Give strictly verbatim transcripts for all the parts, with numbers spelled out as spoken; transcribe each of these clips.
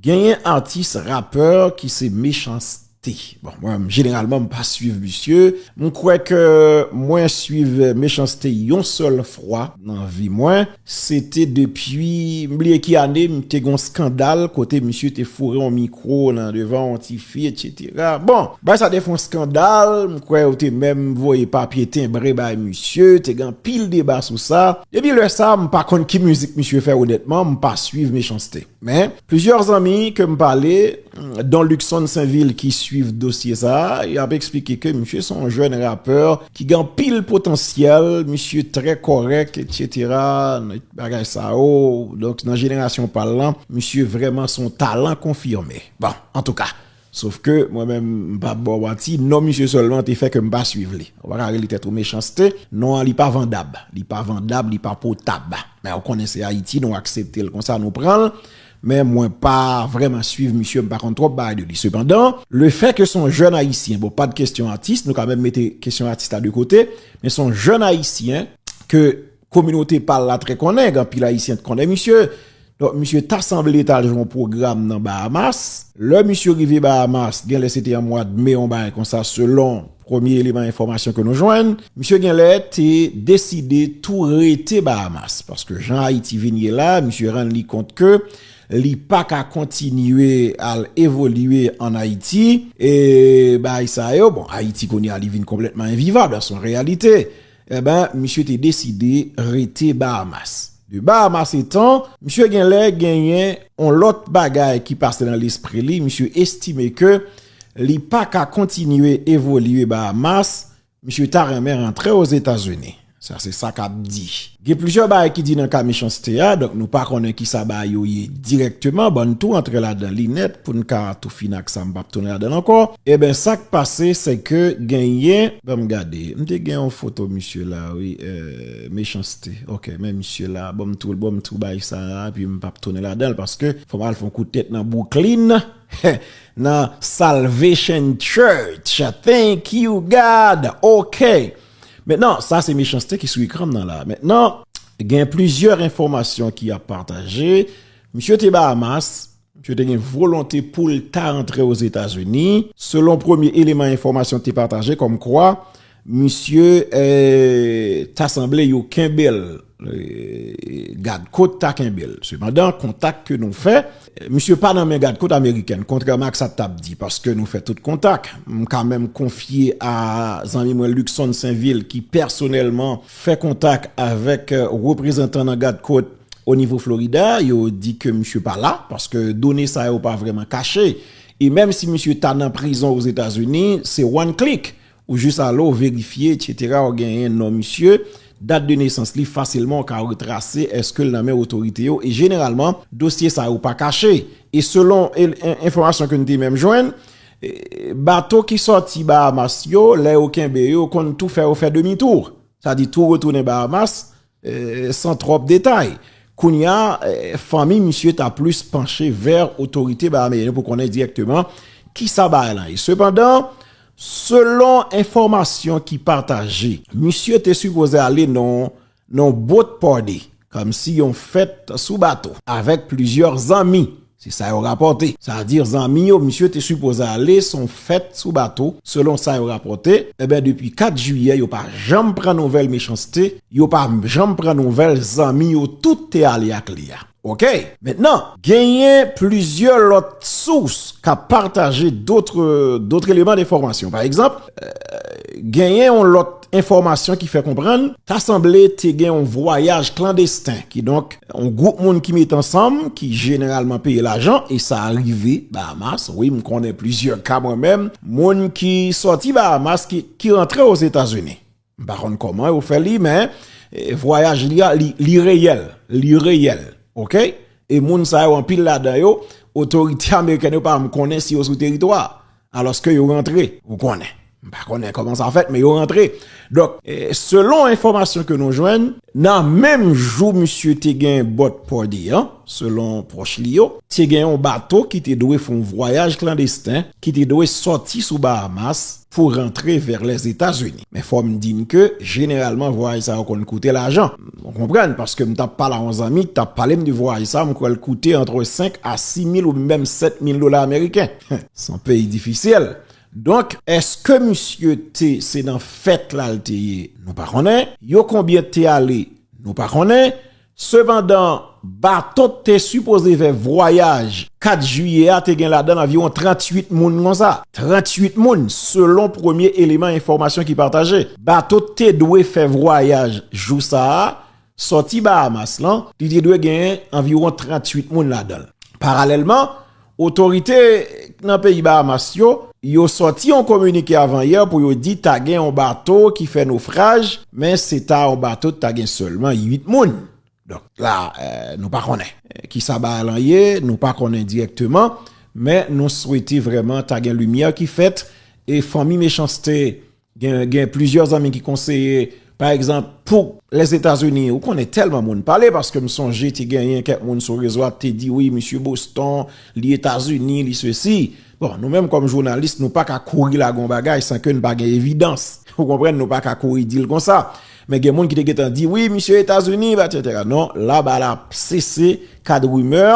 Genyen atis rapè ki se Mechanste. Bon, mwen, jeneralman, m pa swiv misye. M kwè ke mwen swiv Mechanste yon sèl fwa nan vi mwen. Se te depi, m bliye ki ane, m te gen yon skandal kote misye te foure yon mikwo nan devan yon ti fi, etsetera. Bon, bagay sa te fè yon skandal, m kwè yo te menm voye papye tenbre bay misye, te gen anpil deba sou sa. Depi lè sa, m pa konn ki mizik misye fè, onètman, m pa swiv Mechanste. Men, plizyè zanmi ke m pale, don Luckson Sainvil ki swiv dosye sa a, y ap eksplike ke misye se yon jèn rapè ki gen anpil potansyèl, misye trè kòrèk, etsetera, bagay sa yo. Donk, nan jenerasyon pa l lan, misye vrèman se yon talan konfime. Bon, antouka, sof ke mwen menm, m pa ba w manti, non misye sèlman te fè ke m pa swiv li. Ou pa ka rele tèt ou Mechanste, non an li pa vandab, li pa vandab, li pa potab. Men ou konnen se Ayiti, nou aksepte l konsa, nou pran l. Men mwen pa vrèman swiv misye, m pa konn twòp bagay de li. Sepandan, lefètke se yon jèn ayisyen, bon, pa de kesyon atis, nou ka menm mete kesyon atis la de kote, men se yon jèn ayisyen ke kominote pa l la trè konnen, gen anpil ayisyen t konnen misye. Donk, misye ta sanble t al jwe yon pwogram nan Bahamas. Lè misye rive Bahamas, genlè se te an mwa de me, yon bagay konsa, selon premye eleman enfòmasyon ke nou jwenn, misye genlè te deside tou rete Bahamas, paske jan Ayiti vin ye la, misye rann li kont ke li pa ka kontinye al evolye ann Ayiti, e bagay sa yo, bon, Ayiti kounye a li vin konplètman envivab, se yon reyalite. Eben, misye te deside rete Bahamas. De Bahamas etan, misye genlè genyen yon lòt bagay ki pase nan lespri li, misye estime ke li pa ka kontinye evolye Bahamas, misye ta renmen rantre Ozetazini. Sa se sa k ap di. Gen plizyè bagay ki di nan ka Mechanste a, donk nou pa konnen kisa bagay yo ye dirèkteman. Ban n tou antre ladan li nèt pou n ka tou fini ak sa, m p ap tounen ladan l ankò. Eben, sa k pase, se ke genyen, ban m gade, m te gen yon foto misye la, wi, euh, Mechanste. Ok, men misye la, ban m tou, ban m tou bay sa a, epi m p ap tounen ladan l, paske fò m al fè yon kout tèt nan Brooklyn, nan Salvation Church. Thank you, God. Ok. Mentnan, sa se Mechanste ki sou ekran m nan la. Mentnan, gen plizyè enfòmasyon ki ap pataje. Misye te Bahamas, misye te gen volonte pou l ta rantre Ozetazini. Selon premye eleman enfòmasyon te pataje, kòmkwa misye, eh, ta sanble yo kenbe l, eh, gad kot ta kenbe l. Sepandan, kontak ke nou fè, misye pa nan men gad kot amerikèn, kontrèman ak sa t ap di, paske nou fè tout kontak. M ka menm konfye a zanmi mwen Luckson Sainvil ki pèsonèlman fè kontak avèk, eh, reprezantan nan gad kot o nivo Florida, yo di ke misye pa la, paske done sa yo pa vrèman kache. E menm si misye ta nan prizon Ozetazini, se one click. Ou jis ale, ou verifye, etsetera, ou genyen non misye, dat de nesans li, fasilman ou ka retrase èske l nan men otorite yo. E jeneralman, dosye sa yo pa kache. E selon el- en- enfòmasyon ke n te menm jwenn, e, bato ki sòti Bahamas yo, lè yo kenbe yo, konn tou fè yo fè demi tou. Sa di tou retounen Bahamas, eh, san twòp detay. Kounye a, eh, fanmi misye ta plis panche vè otorite bahameyen yo pou konnen dirèkteman kisa bagay lan ye. Sepandan, selon enfòmasyon ki pataje, misye te sipoze ale nan, nan boat party, kòmsi yon fèt sou bato, avèk plizyè zanmi. Se sa yo rapòte. Sa di zanmi yo, misye te sipoze ale, se yon fèt sou bato, selon sa yo rapòte. Eben, depi kat jiyè, yo pa janm pran nouvèl Mechanste, yo pa janm pran nouvèl zanmi yo tout te ale ak li a. Ok? Mentnan, genyen plizyè lòt sous k ap pataje dòt, dòt eleman de enfòmasyon. Pa egzanp, eh, genyen yon lòt enfòmasyon ki fè konprann, ta sanble te gen yon vwayaj klandesten, kidonk, yon gwoup moun ki met ansanm, ki jeneralman peye lajan, e sa rive Bahamas, wi, m konnen plizyè ka mwen menm, moun ki sòti Bahamas ki, ki rantre Ozetazini. M pa konn kòman yo fè li, men, eh, vwayaj li a, li, li reyèl, li reyèl, ok? E moun sa yo, anpil ladan yo, otorite amerikèn yo pa menm konnen si yo sou teritwa, alòske yo rantre, ou konnen. M pa konnen kòman sa fèt, men yo rantre. Donk, eh, selon enfòmasyon ke nou jwenn, nan menm jou misye te gen bòt pòde an, selon pwòch li yo, te gen yon bato ki te dwe fè yon vwayaj klandesten, ki te dwe sòti sou Bahamas pou rantre vè Lèzetazini. Men fò m di n ke, jeneralman, vwayaj sa yo konn koute lajan. Ou konprann, paske m t ap pale a yon zanmi, t ap pale m de vwayaj sa, m kwè l koute antre senk a sis mil ou menm sèt mil dola ameriken. Se yon peyi difisil. Donk, èske misye te, se nan fèt la l te ye? Nou pa konnen. Yo konbyen te ale? Nou pa konnen. Sepandan, bato te sipoze fè vwayaj kat jiyè a te gen ladan l anviwon tranntuit moun konsa. Tranntuit moun, selon premye eleman enfòmasyon ki pataje. Bato te dwe fè vwayaj jou sa a, sòti Bahamas lan, li te dwe genyen anviwon tranntuit moun ladan l. Paralèlman, otorite nan peyi Bahamas yo, yo sòti yon kominike avan yè pou yo di ta gen yon bato ki fè nofraj, men se ta yon bato ki ta gen sèlman uit moun. Donk la, eh, nou pa konnen, eh, kisa bagay lan ye, nou pa konnen dirèkteman, men nou swete vrèman ta gen limyè ki fèt, e fanmi Mechanste, gen, gen plizyè zanmi ki konseye, pa egzanp, pou Lèzetazini, ou konnen tèlman moun pale, paske m sonje te genyen kèk moun sou rezo a te di, wi, misye Boston, li Etazini, li sesi. Bon, nou menm kòm jounalis, nou pa ka kouri lage yon bagay san ke n pa gen evidans. Ou konprann, nou pa ka kouri di l konsa. Men gen moun ki te gentan di, wi, misye Etazini, etsetera. Non, la, bagay la ap sese, kad rimè.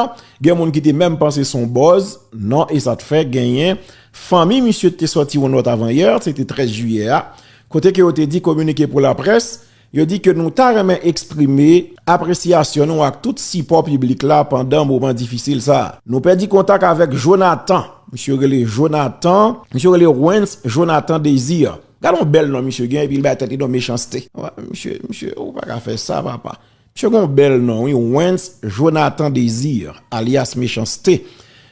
Gen moun ki te menm panse se yon buzz. Non, e sa t fè genyen fanmi misye te sòti yon nòt avan yè, se te trèz jiyè a, kote ke yo te di kominike pou laprès, yo di ke nou ta renmen eksprime apresyasyon nou ak tout sipò piblik la pandan moman difisil sa a. Nou pèdi kontak avèk Jonathan. Misye rele Jonathan, misye rele Wens Jonathan Désir. Gad yon bèl non misye gen, epi li bay tèt li non Mechanste. Wè, misye, misye, ou pa ka fè sa, papa. Misye gen yon bèl non, wi, Wens Jonathan Désir, alyas Mechanste.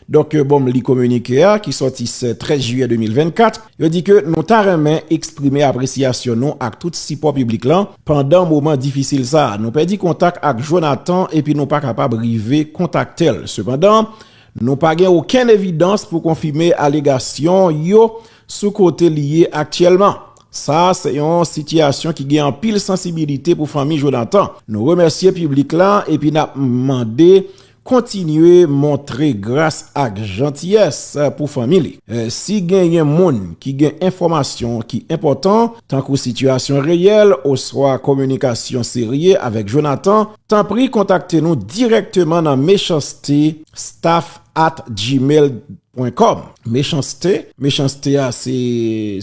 Donk, euh, bon, m li kominike a, ki sòti sè, trèz jiyè de mil vennkat. Yo di ke nou ta renmen eksprime apresyasyon nou ak tout sipò piblik lan pandan moman difisil sa a. Nou pèdi kontak ak Jonathan epi nou pa kapab rive kontakte l. Sepandan, nou pa gen okenn evidans pou konfime alegasyon yo sou kote li ye aktyèlman. Sa a se yon sitiyasyon ki gen anpil sansibilite pou fanmi Jonathan. Nou remèsye piblik la epi n ap mande kontinye montre gras ak jantiyès pou fanmi li. Eh, si genyen moun ki gen enfòmasyon ki enpòtan, tankou sitiyasyon reyèl oswa kominikasyon serye avèk Jonathan, tanpri kontakte nou dirèkteman nan Mechanste staff at gmail point com. Mechanste, Mechanste a se,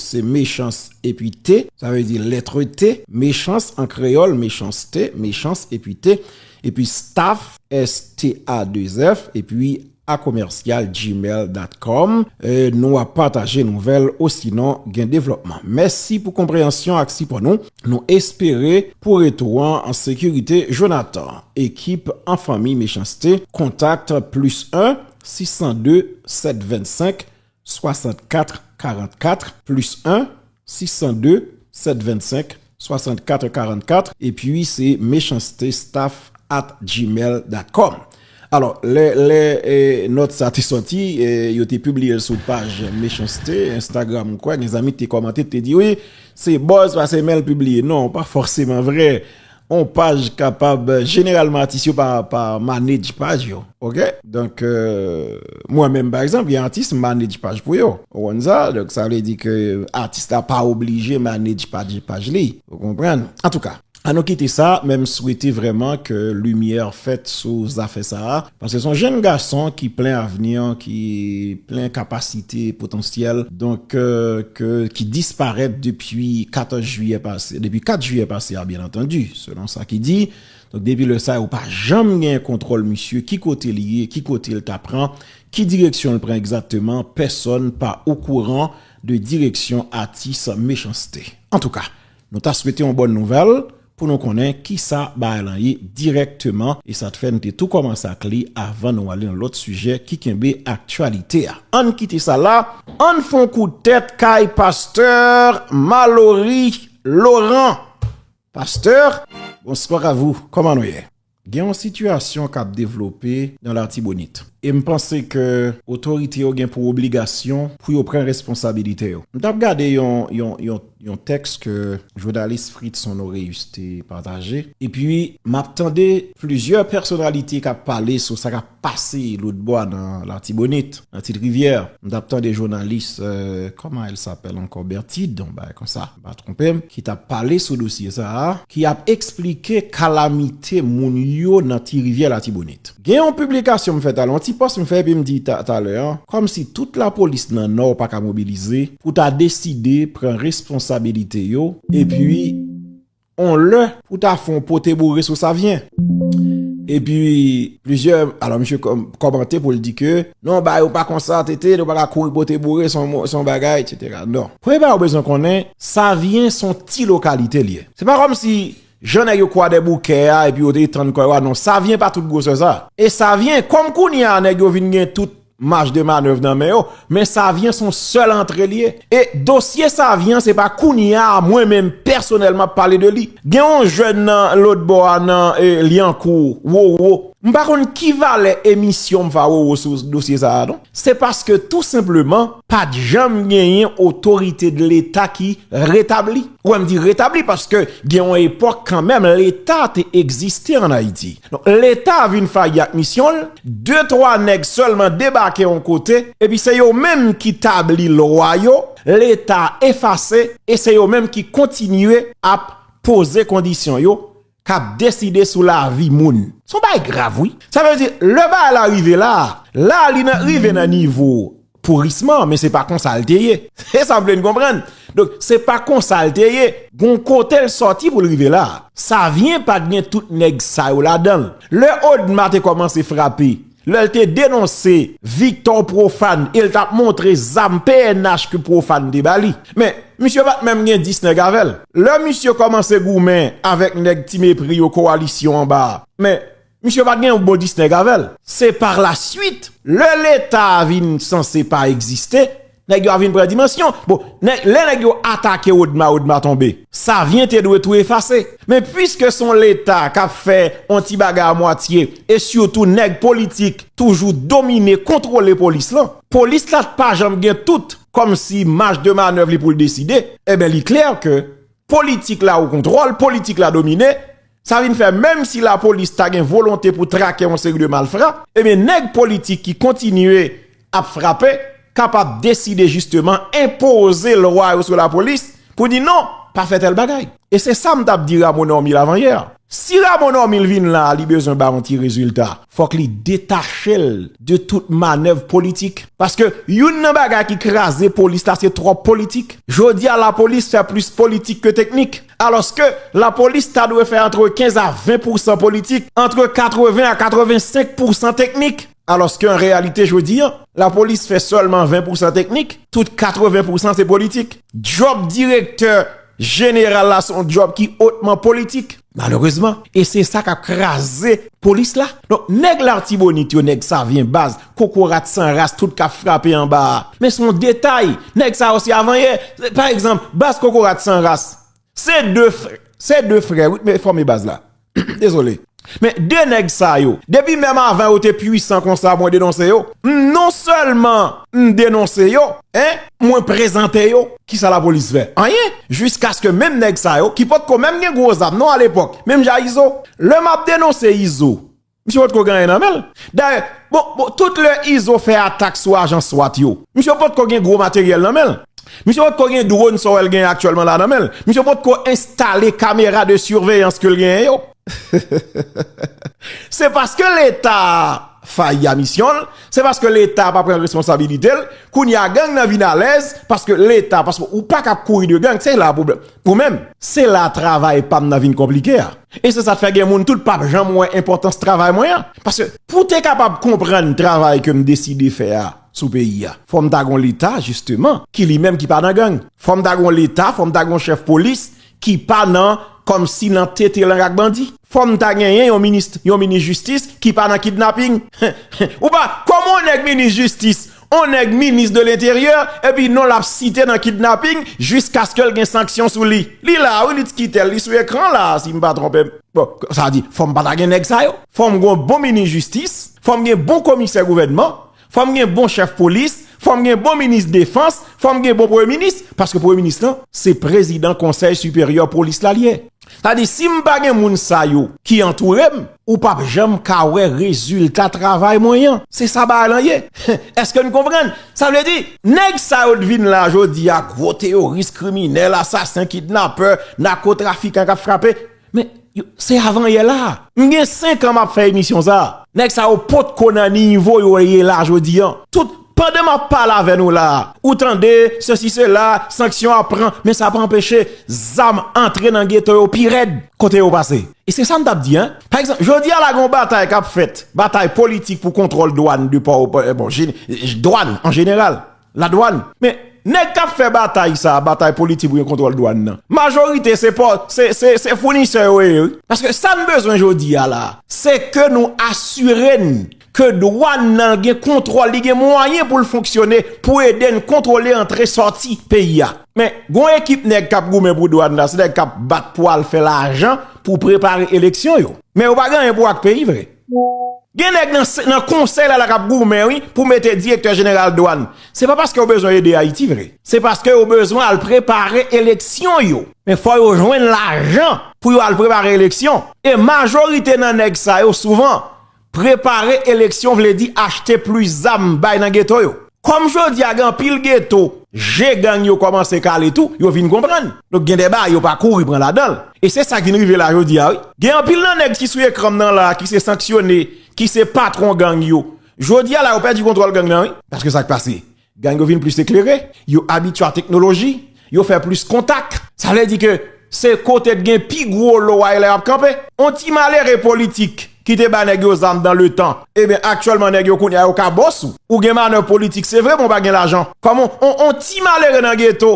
se mechans epi T, sa vle di lèt T, mechans an kreyòl, Mechanste, mechans epi T, epi staff, S T A deux F, epi a commercial gmail dot com. Eh, nou ap pataje nouvèl osinon gen devlòpman. Mèsi pou konpreyansyon ak sipò nou. Nou espere pou retou an an sekirite Jonathan. Ekip an fanmi Mechanste, kontak plis en, sis san de, sèt vennsenk, swasannkat karannkat, plis en, sis san de, sèt vennsenk, swasannkat karannkat, epi se mechanste staff at gmail dot com. Alò, lè, lè, eh, nòt sa te sòti, eh, yo te pibliye l sou paj Mechanste, Instagram, m kwè, gen zanmi te kòmante, te di, wi, se buzz, paske men l pibliye. Non, pa fòseman vre. On paj kapab, jeneralman, atis yo pa, pa manage paj yo, ok? Donk, euh, mwen menm, pa egzanp, gen atis, m manage paj pou yo. Ou konn sa? Donk, sa vle di ke atis la pa oblije manage paj, paj li. Ou konprann? Antouka, ann nou kite sa, men m swete vrèman ke limyè fèt sou zafè sa a, paske se yon jèn gason ki plen avni, ki plen kapasite, potansyèl, donk, euh, ke, ki disparèt depi katòz jiyè pase, depi kat jiyè pase a, byen antandi, selon sa ki di. Donk, depi lè sa, yo pa janm gen kontwòl misye, ki kote li ye, ki kote l ta pran, ki direksyon l pran egzakteman, pèsonn pa okouran de direksyon atis Mechanste. Antouka, nou ta swete yon bòn nouvèl, pou nou konnen kisa bagay lan ye dirèkteman, e sa t fè n te tou kòmanse ak li avan nou ale nan lòt sijè ki kenbe aktyalite a. Ann kite sa la, ann fè yon kout tèt kay pastè Malory Laurent. Pastè, bonsoir à vous, kòman nou ye? Gen yon sitiyasyon k ap devlope nan Latibonit. E m panse ke otorite yo gen pou obligasyon pou yo pran responsabilite yo. M t ap gade yon, yon, yon, yon tèks ke jounalis Fritz Honoréus te pataje. Epi, m ap tande plizyè pèsonalite k ap pale sou sa k ap pase lòtbò a nan Latibonit, nan Ti Rivyè. M t ap tande jounalis, euh, comment elle s'appelle encore, Bertide, yon bagay konsa, m pa twonpe m, ki t ap pale sou dosye sa a, ki ap eksplike kalamite moun yo nan Ti Rivyè Latibonit. Gen yon piblikasyon m fè talè, yon ti pòs m fè epi m di ta-, talè an, kòmsi tout lapolis nan Nò pa ka mobilize pou ta deside pran responsabilite yo, epi on lè pou ta fè yon pote boure sou Savyen. Epi, plizyè, alò, misye kòm-, kòmante pou l di ke, non, ba yo pa konsa, tete, yo pa ka kouri pote boure, se yon mo-, se yon bagay, et cetera. Non. Premye bagay ou bezwen konnen, Savyen se yon ti lokalite l ye. Se pa kòmsi jan nèg yo Kwadèboukè a, epi yo te tann kò yo a, non, Savyen pa tout gwosè sa. E Savyen, kòm kounye a, nèg yo vin gen tout maj de manèv nan men yo, men Savyen se yon sèl antre l ye. E dosye Savyen, se pa kounye a, mwen menm, pèsonèlman, ap pale de li. Gen yon jèn nan lòtbò a, nan, e, Lyankou, Wowo. M pa konn ki valè emisyon m fè a Wowo sou dosye sa a, non. Se paske, tou senpleman, pa t janm genyen otorite de Leta ki retabli. Ou wè m di retabli paske gen yon epòk kanmenm Leta te egziste ann Ayiti. Donk, Leta vin fayi ak misyon l, de twa nèg sèlman debake yon kote, epi se yo menm ki tabli lwa yo, Leta efase, e se yo menm ki kontinye ap poze kondisyon yo, k ap deside sou lavi moun. Se yon bagay grav, wi. Sa vle di, lè bagay la rive la, la li nan, rive nan nivo pourisman, men se pa konsa l te ye. Se sa m vle n konprann. Donk, se pa konsa l te ye. Gon kote l sòti pou l rive la. Savyen pa t gen tout nèg sa yo ladan l. Lè Odma te kòmanse frape, lè l te denonse Victor Profane e l t ap montre zam P N H ke Profane te ba li. Men, misye pa t menm gen dis nèg avè l. Lè misye kòmanse goumen avèk nèg Ti Mepri yo, kowalisyon anba a, men misye pa t gen yon bon dis nèg avè l. Se pa la swit, lè Leta a vin sanse pa egziste, nèg yo a vin pran dimansyon. Bon, nèg, lè nèg yo atake Odma, Odma tonbe. Savyen te dwe tou efase. Men piske se yon Leta k ap fè yon ti bagay a mwatye, e sitou nèg politik toujou domine, kontwole polis lan, polis la t pa janm gen tout, kòmsi maj de manèv li pou l deside, ebyen, li klè ke politik la o kontwòl, politik la domine, sa vin fè menm si lapolis ta gen volonte pou trake yon seri de malfra, ebyen, nèg politik ki kontinye ap frape, kapab deside jisteman enpoze lwa yo sou lapolis pou di non, pa fè tèl bagay. E se sa m t ap di Rameau Normil avanyè. Si Rameau Normil vin la, li bezwen bay yon ti rezilta, fòk li detache l de tout manèv politik. Paske youn nan bagay ki kraze polis la, se twòp politik. Jodi a, lapolis fè plis politik ke teknik. Alòske lapolis ta dwe fè antre kenz a ven pousan politik, antre katreven a katrevensenk pousan teknik. Alòske an reyalite, jodi a, lapolis fè sèlman ven pousan teknik, tout katreven pousan se politik. Djòb direktè jeneral la se yon djòb ki otman politik, malerezman. E se sa k ap kraze polis la. Donk, nèg Latibonit yo, nèg Savyen, baz, kokorat san ras, tout k ap frape anba a. Men se yon detay. Nèg sa yo se avanyè. Pa egzanp, baz kokorat san ras. Se de frè, se de frè, wi, men fòme baz la. Dezole. Men de nèg sa yo, depi menm avan yo te pwisan konsa, mwen denonse yo. M non sèlman m denonse yo, en, mwen prezante yo. Kisa lapolis fè? Anyen. Jiskaske menm nèg sa yo, ki potko menm gen gwo zam non alepòk, menm jan Izo. Lè m ap denonse Izo, misye potko gen anyen nan men l. Dayè, bon, bon, tout lè Izo fè atak sou ajan swat yo, misye potko gen gwo materyèl nan men l. Misye potko gen dwòn sa w wè l genyen aktyèlman la nan men l. Misye potko enstale kamera de siveyans ke l genyen yo. Se paske Leta a fayi a misyon l, se paske Leta a pa pran responsabilite l, kounye a gang nan vin alèz, paske Leta, paske ou pa ka ap kouri de gang, se la pwoblèm. Ou menm, se la travay pa m nan vin konplike a. E se sa k fè gen moun tout p ap janm wè enpòtans travay mwen an. Paske pou te kapab konprann travay ke m deside fè a sou peyi a, fò m ta gon Leta, jisteman, ki li menm ki pa nan gang. Fò m ta gon Leta, fò m ta gon chèf polis ki pa nan, kòmsi nan tete lang ak bandi. Fò m ta genyen yon minis, yon minis jistis ki pa nan kidnaping. Ou pa, kòman yon nèg minis jistis, On nèg minis de lenteryè, epi non l ap site nan kidnaping jiskaske l gen sanksyon sou li. Li la, wi, li t kite l, li sou ekran la, si m pa twonpe m. Bon, sa di, fò m pa ta gen nèg sa yo. Fò m gen bon minis jistis, fò m gen bon komisè gouvènman, fò m gen bon chèf polis, fò m gen bon minis defans, fò m gen bon premye minis, paske premye minis lan, se prezidan Konsèy Siperyè Polis la li ye. Sa di, si m pa gen moun sa yo ki antoure m, ou p ap janm ka wè rezilta travay mwen an. Se sa bagay lan ye. Èske n konprann? Sa vle di, nèg sa yo t vin la jodi a, gwo teyoris, kriminèl, asasen, kidnapè, nakotrafikan k ap frape. Men, yo, se avanyè la. M gen senk an m ap fè emisyon sa. Nèg sa yo potko nan nivo yo ye la jodi an. Tout pandan m ap pale avè nou la, ou tande, sesi, sela, sanksyon ap pran, men sa pa anpeche zam antre nan geto yo pi rèd kote yo pase. E se sa m t ap di, en. Pa egzanp, jodi a la, gen yon batay k ap fèt, batay politik pou kontwòl dwàn de pò, bon, dwàn an jeneral. Ladwàn. Men, nèg k ap fè batay sa, batay politik pou gen kontwòl dwàn nan, majorite se, se, se, se founisè yo ye, wi. Paske sa n bezwen jodi a la, se ke nou asire n ke dwàn nan gen kontwòl, li gen mwayen pou l fonksyone, pou ede n kontwole antre sòti peyi a. Men, gon ekip nèg k ap goumen pou dwàn nan, se nèg k ap bat pou al fè lajan, pou prepare eleksyon yo. Men yo pa gen anyen pou ak peyi vre. Gen nèg nan, nan konsèy la, la k ap goumen, wi, pou mete direktè jeneral dwàn. Se pa paske yo bezwen ede Ayiti vre. Se paske yo bezwen al prepare eleksyon yo. Men fò yo jwenn lajan pou yo al prepare eleksyon. E majorite nan nèg sa yo, souvan, prepare eleksyon vle di achte plis zam bay nan geto yo. Kòm jodi a gen anpil geto, je gang yo kòmanse kale tou, yo vin konprann. Donk gen de bagay yo pa kouri pran ladan l. E se sa k vin rive la jodi a, wi. Gen anpil nan nèg ki sou ekran m nan la, ki se sanksyone, ki se patwon gang yo. Jodi a la, yo pèdi kontwòl gang nan, wi. Paske sa k pase? Gang yo vin plis eklere, yo abitye a teknoloji, yo fè plis kontak. Sa vle di ke se kote t gen pi gwo lo a lè y ap kanpe. On ti malere politik ki te ba nèg yo zam dan le tan, ebyen, aktyèlman, nèg yo kounye a yo ka bòs ou. Ou gen manèv politik, se vre, men w pa gen lajan. Kòman on, on ti malere nan geto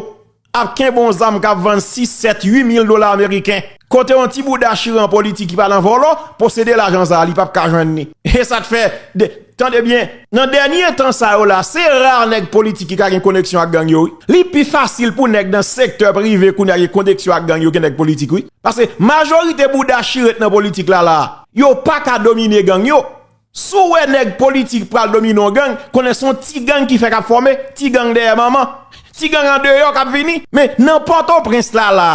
ap kenbe on zam k ap vann sis, sèt, uit mil dola ameriken? Kote on ti bouda chire an politik ki pa nan vòlò, posede lajan sa a, li p ap ka jwenn li. E sa k fè, de, tande byen, nan dènye tan sa yo la, se ra nèg politik ki ka gen koneksyon ak gang yo, wi. Li pi fasil pou nèg nan sektè prive kounye a gen koneksyon ak gang yo ke nèg politik, wi. Paske majorite bouda chire nan politik la, la, yo pa ka domine gang yo. Si w wè nèg politik pral domine yon gang, konnen se yon ti gang ki fèk ap fòme, ti gang dèyè manman, ti gang andeyò k ap vini. Men nan Pòtoprens la, la,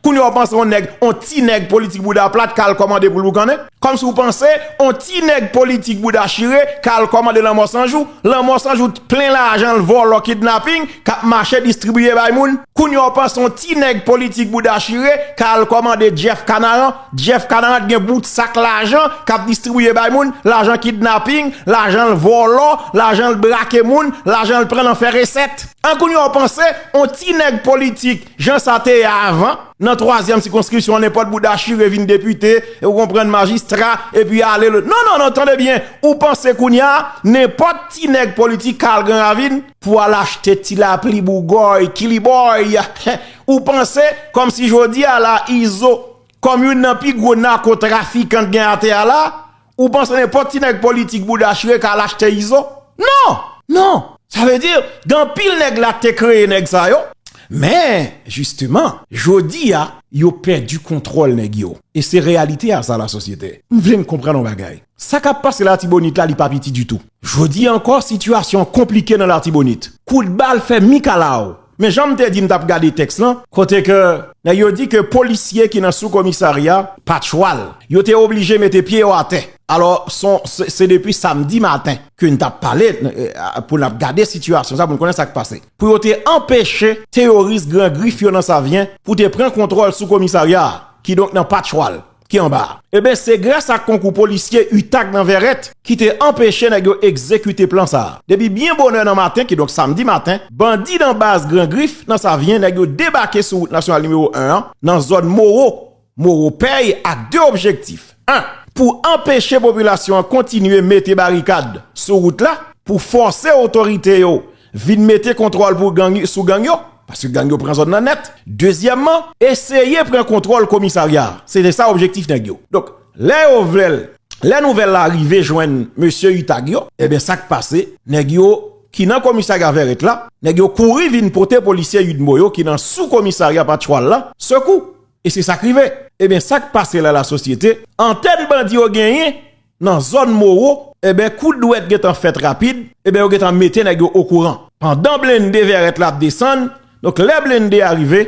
kounye a w panse yon nèg, yon ti nèg politik bouda plat ka al kòmande pou l boukannen? Kòmsi w panse yon ti nèg politik bouda chire ka al kòmande Lanmò San Jou? Lanmò San Jou plen lajan l vòlò, kidnaping, k ap mache distribiye bay moun. Kounye a w panse yon ti nèg politik bouda chire ka al kòmande Jeff Kanaran? Jeff Kanaran t gen bout sak lajan k ap distribiye bay moun, lajan kidnaping, lajan l vòlò, lajan l brake moun, lajan l pran nan fè resèt. An kounye a w panse yon ti nèg politik, jan sa te ye avan, nan twazyèm sikonskripsyon, nenpòt bouda chire vin depite, ou konprann, majistra, epi ale lòt. Non, non, non, tande byen. Ou panse kounye a, nenpòt ti nèg politik ka al Gran Ravin pou al achte ti lapli, bougòy, kilibòy. Ou panse, kòmsi jodi a la, Izo, kòm youn nan pi gwo nakotrafikan t gen atè a la, ou panse nenpòt ti nèg politik bouda chire ka al achte Izo? Non! Non! Sa vle di, gen anpil nèg la te kreye nèg sa yo. Men, jisteman, jodi a, yo pèdi kontwòl nèg yo. E se reyalite a sa, lasosyete. M vle n konprann yon bagay. Sa k ap pase Latibonit la, li pa piti ditou. Jodi a ankò, sitiyasyon an konplike nan Latibonit. Kout bal fè mikalaw. Men jan m te di m t ap gade tèks lan, kote ke nèg yo di ke polisye ki nan sou komisarya Patchwal, yo te oblije mete pye yo atè. Alò, se, se depi samdi maten ke n t ap pale, eh, pou n ap gade sitiyasyon sa, pou n konnen sa k pase. Pou yo te anpeche teyoris Gran Grif yo nan Savyen pou te pran kontwòl sou komisarya a, kidonk nan Patchwal, ki anba a. Eben, se gras ak konkou polisye UTAG nan Vèrèt ki te anpeche nèg yo egzekite plan sa a. Depi byen bonè nan maten, kidonk samdi maten, bandi nan baz Gran Grif nan Savyen, nèg yo debake sou wout nasyonal nimewo en an, nan zòn Moro, Moro Pèy, ak de objektif. En, pou anpeche popilasyon an kontinye mete barikad sou wout la, pou fòse otorite yo vin mete kontwòl pou gang, sou gang yo, paske gang yo pran zòn nan nèt. Dezyèmman, eseye pran kontwòl komisarya a. Se te sa objektif nèg yo. Donk, lè yo vle l, lè nouvèl la rive jwenn mesye UTAG yo, eben, sa k pase, nèg yo ki nan komisarya Vèrèt la, nèg yo kouri vin pote polisye Udmo yo ki nan sou komisarya Patchwal la sekou. E se sa k rive. Ebyen, sa k pase la, lasosyete, antèn bandi yo genyen nan zòn Mowo, ebyen, kout dwèt gentan fèt rapid, ebyen, yo gentan mete nèg yo okouran. Pandan blende Vèrèt la ap desann, donk, lè blende a rive,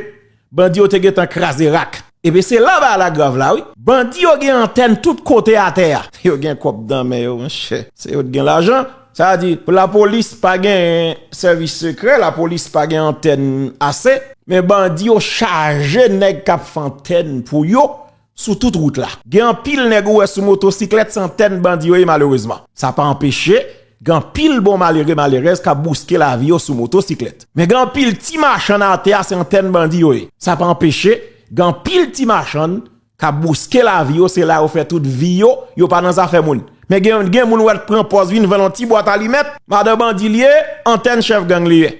bandi yo te gentan kraze rak. Ebyen, se la bagay la grav la, wi. Bandi yo gen antèn tout kote atè a. Yo gen kòb nan men yo, monchè. Se yo t gen lajan. Sa vle di, lapolis pa gen sèvis sekrè, lapolis pa gen antèn ase, men bandi yo chaje nèg k ap fè antèn pou yo sou tout wout la. Gen anpil nèg ou wè sou motosiklèt, se antèn bandi yo ye, malerezman. Sa pa anpeche, gen anpil bon malere, malerèz k ap bouske lavi yo sou motosiklèt. Men gen anpil ti machann atè a, se antèn bandi yo ye. Sa pa anpeche, gen anpil ti machann k ap bouske lavi yo, se la yo fè tout vi yo, yo pa nan zafè moun. Men gen, gen moun ou wè l pran pòz vin vann yon ti bwat alimèt, madan bandi l ye, antèn chèf gang li ye.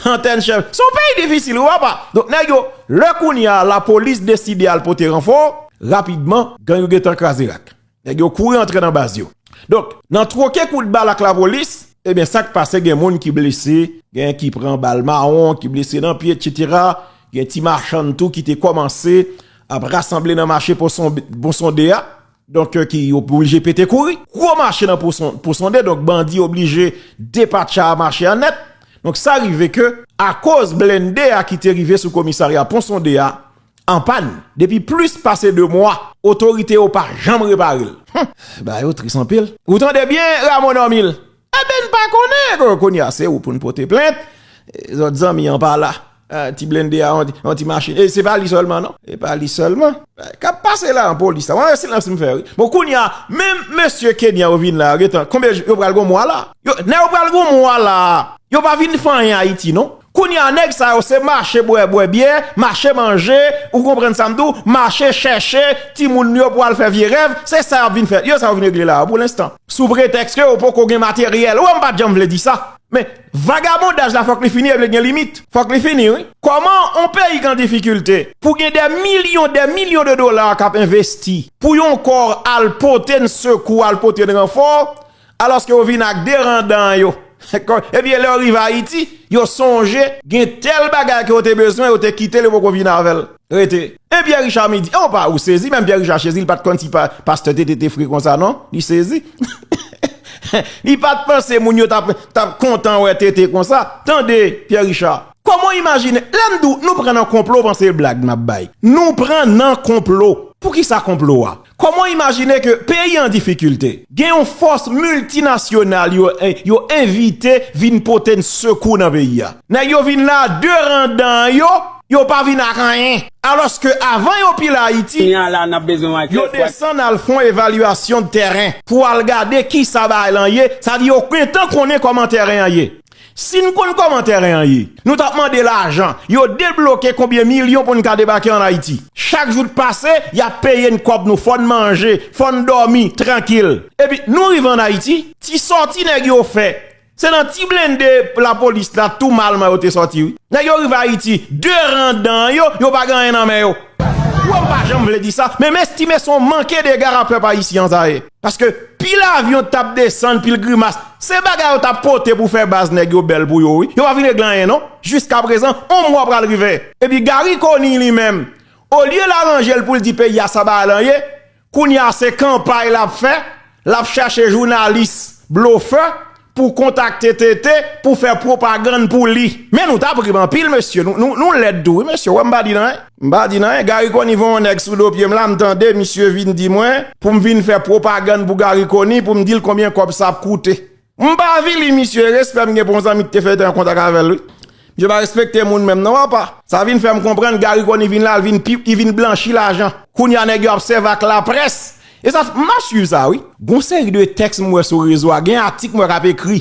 Antèn chèf. Se yon peyi difisil, wi, papa. Donk, nèg yo, lè kounye a, lapolis deside al pote ranfò, rapidman, gang yo gentan kraze rak. Nèg yo kouri antre nan baz yo. Donk, nan twoke kout bal ak lapolis, ebyen, sa k pase, gen moun ki blese, gen ki pran bal mawon, ki blese nan pye, etsetera. Gen ti machann tou ki te kòmanse ap rasanble nan mache Pon Sonde a. Donk, ki oblije pete kouri. Gwo mache nan Pon Sonde, donk bandi oblije depatcha mache a nèt. Donk, sa rive ke, akoz blende a ki te rive sou komisarya Pon Sonde a, an pàn depi plis pase de mwa, otorite yo pa janm repare l. Hum, bagay yo tris anpil. Ou tande byen, Ramon Normil? Ebyen, n pa konnen, ko-, kounye a, se ou pou n pote plent. E, zòt zanmi an pa la. Ah, ti blende a, yon ti, yon ti machin. E se pa li sèlman, non. E pa li sèlman. K ap pase la, an polis la. Mwen, silans m fè, wi. Bon, kounye a, menm mesye Kenya yo vin la, gentan, konbyen jou, yo pral gon mwa la? Yo, nèg yo pral gon mwa la. Yo pa vin fè anyen Ayiti, non. Kounye a, nèg sa yo, se mache bwè, bwè byè, mache manje, ou konprann sa m di w, mache chèche timoun yo pou al fè vye rèv, se sa y ap vin fè. Yo, sa yo vin regle la, pou lenstan. Sou pretèks ke yo poko gen materyèl. Ou wè, m pa t janm vle di sa. Men, vagabondaj la, fòk li fini, e vle gen limit. Fòk li fini, wi. Kòman on peyi k an difikilte, pou gen dè milyon, dè milyon de dola k ap envesti, pou yon kò al pote n sekou, al pote n ranfò, alòske yo vin ak de randan yo. Ebyen, lè yo rive Ayiti, yo sonje gen tèl bagay ke yo te bezwen, yo te kite l, yo poko vin avè l. Rete. E Pierre Richard Midy, oh, pa, ou sezi, menm Pierre Richard Chezil pa t konn si pa, pastè T T te fre konsa, non? Li sezi. Li pa t panse moun yo t ap, t ap kontan wè T T konsa. Tande, Pierre Richard. Kòman w imajine, lè m di w nou pran nan konplo, w panse e blag m ap bay. Nou pran nan konplo. Poukisa konplo a? Kòman w imajine ke peyi an difikilte, gen yon fòs miltinasyonal yo, eh, yo envite vin pote n sekou nan peyi a? Nèg yo vin la de randan yo, yo pa vin ak anyen. Alòske avan yo pile Ayiti, kounye a la n ap bezwen wè yo desann al fè yon evalyasyon de tèren pou al gade kisa bagay lan ye, sa di yo gentan konnen kòman tèren an ye. Si n konn kòman tèren an ye, nou t ap mande lajan, yo debloke konbyen milyon pou n ka debake ann Ayiti. Chak jou k pase, y ap peye n kòb nou, fò n manje, fò n dòmi, trankil. Epi, nou rive ann Ayiti, ti sòti nèg yo fè, se nan ti blende lapolis la, tou malman yo te sòti, wi. Nèg yo rive Ayiti, de randan yo, yo pa gen anyen nan men yo. Ou wè m pa janm vle di sa, men m estime se yon manke dega a pèp ayisyen an sa ye. Paske pil avyon t ap desann, pil grimas, se bagay yo t ap pote pou fè baz nèg yo bèl pou yo, wi. Yo pa vin regle anyen, non. Jiskaprezan, yon mwa pral rive. Epi Garry Conille li menm, olye l aranje l pou l di peyi a sa bagay lan ye, kounye a se kanpay l ap fè, l ap chache jounalis blofè, pou kontakte T T, pou fè pwopagann pou li. Men nou t ap ri m anpil, mesye. Nou, nou, nou lèd tou, wi, mesye. Wè, m pa di nan, m pa di nan. Garry Conille voye yon nèg sou do pye m la, m tande, misye vin di mwen, pou m vin fè pwopagann pou Garry Conille, pou m di l konbyen kòb sa ap koute. M pa avili misye, respè m gen pou yon zanmi ki te fè te an kontak avè l, wi. Misye pa respekte moun menm, non, papa. Sa vin fè m konprann, Garry Conille vin la, l vin pi, li vin blanchi lajan. Kounye a, nèg yo ap sèvi ak laprès. E sa, m ap swiv sa, wi. Gon seri de tèks m wè sou rezo a, gen atik m wè k ap ekri.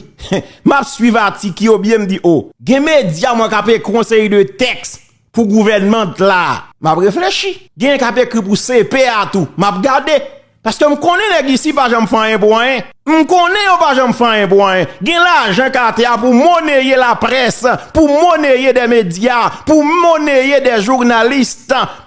M ap swiv atik yo byen, m di, o, gen medya m wè k ap ekri yon seri de tèks pou gouvènman la. M ap reflechi. Gen k ap ekri pou C P a tou. M ap gade. Paske m konnen nèg isi pa janm fè anyen pou anyen. M konnen yo pa janm fè anyen pou anyen. Gen lajan k atè a pou moneye laprès, pou moneye de medya, pou moneye de jounalis,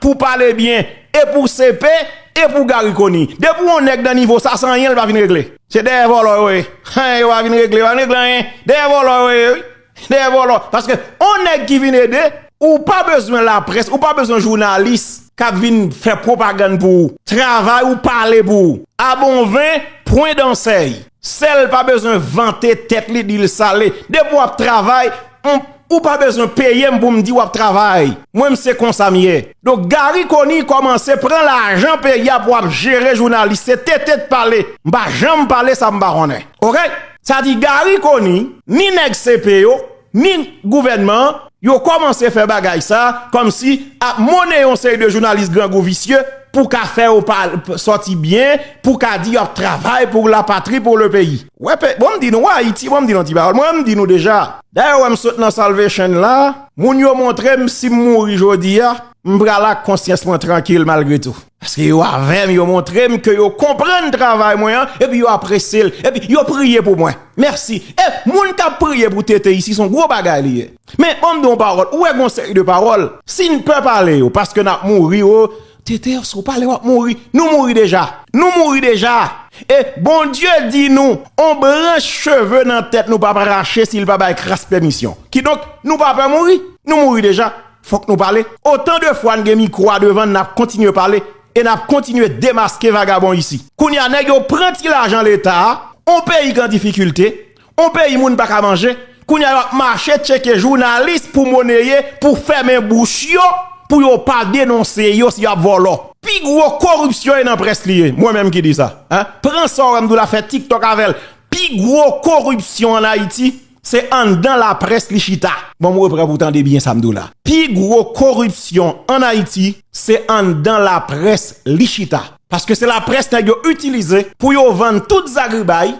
pou pale byen. E pou C P, E pou Garry Conille, depi yon nèg nan nivo sa, se anyen l pa vin regle. Se dèyè vòlò yo ye. Hen, yo pa vin regle, yo pa vin regle anyen. Dèyè vòlò yo ye, wi. Dèyè vòlò. Paske yon nèg ki vin ede, ou pa bezwen laprès, ou pa bezwen jounalis k ap vin fè pwopagann pou ou. Travay ou pale pou ou. Abonven, pwen dansèy. Sèl pa bezwen vante tèt li, di l sa l ye. Depi w ap travay, m, ou pa bezwen peye m pou m di w ap travay. Mwen, m se konsa m ye. Donk, Garry Conille kòmanse pran lajan peyi a pou ap jere jounalis. Se tete t pale. M pa janm pale sa m pa konnen. Oke? Sa di Garry Conille, ni nèg C P yo, ni gouvènman an, yo kòmanse fè bagay sa, kòmsi ap monnen yon seri de jounalis grangou visye pou ka fè yo pa sòti byen, pou ka di y ap travay pou lapatri, pou le peyi. Wè, pe, bon, m di nou, wè, Ayiti, bon, m di nou ti pawòl. Mwen, m di nou deja. Dayè, wè, m sot nan Salvation la, moun yo montre m si m mouri jodi a, m pral ak konsyans mwen trankil malgre tou. Paske yo avè m, yo montre m ke yo konprann travay mwen an, epi yo apresye l, epi yo priye pou mwen. Mèsi. E moun k ap priye pou Tete isi, se yon gwo bagay li ye. Men, ban m di yon pawòl, ou wè gon seri de pawòl, si n pè pale yo, paske n ap mouri, o, Tete, si w pale, w ap mouri. Nou mouri deja. Nou mouri deja. E Bondye di nou, on branch cheve nan tèt nou p ap rache si l pa bay kras pèmisyon. Kidonk, nou pa pè mouri. Nou mouri deja. Fòk nou pale. Otan de fwa n gen mikwo a devan n, n ap kontinye pale e n ap kontinye demaske vagabon isi. Kounye a, nèg yo pran ti lajan Leta a, on peyi k an difikilte, on peyi moun pa ka manje, kounye a, y ap mache tcheke jounalis pou moneye, pou fèmen bouch yo, pou yo pa denonse yo si y ap vòlò. Pi gwo koripsyon e nan près li ye, mwen menm ki di sa. Hen? Pran sa w wè m di w la, fè TikTok avè l. Pi gwo koripsyon ann Ayiti, se anndan laprès li chita. Bon, m repran pou w tande byen sa m di w la. Pi gwo koripsyon ann Ayiti, se anndan laprès li chita. Paske se laprès nèg yo itilize pou yo vann tout zagribay.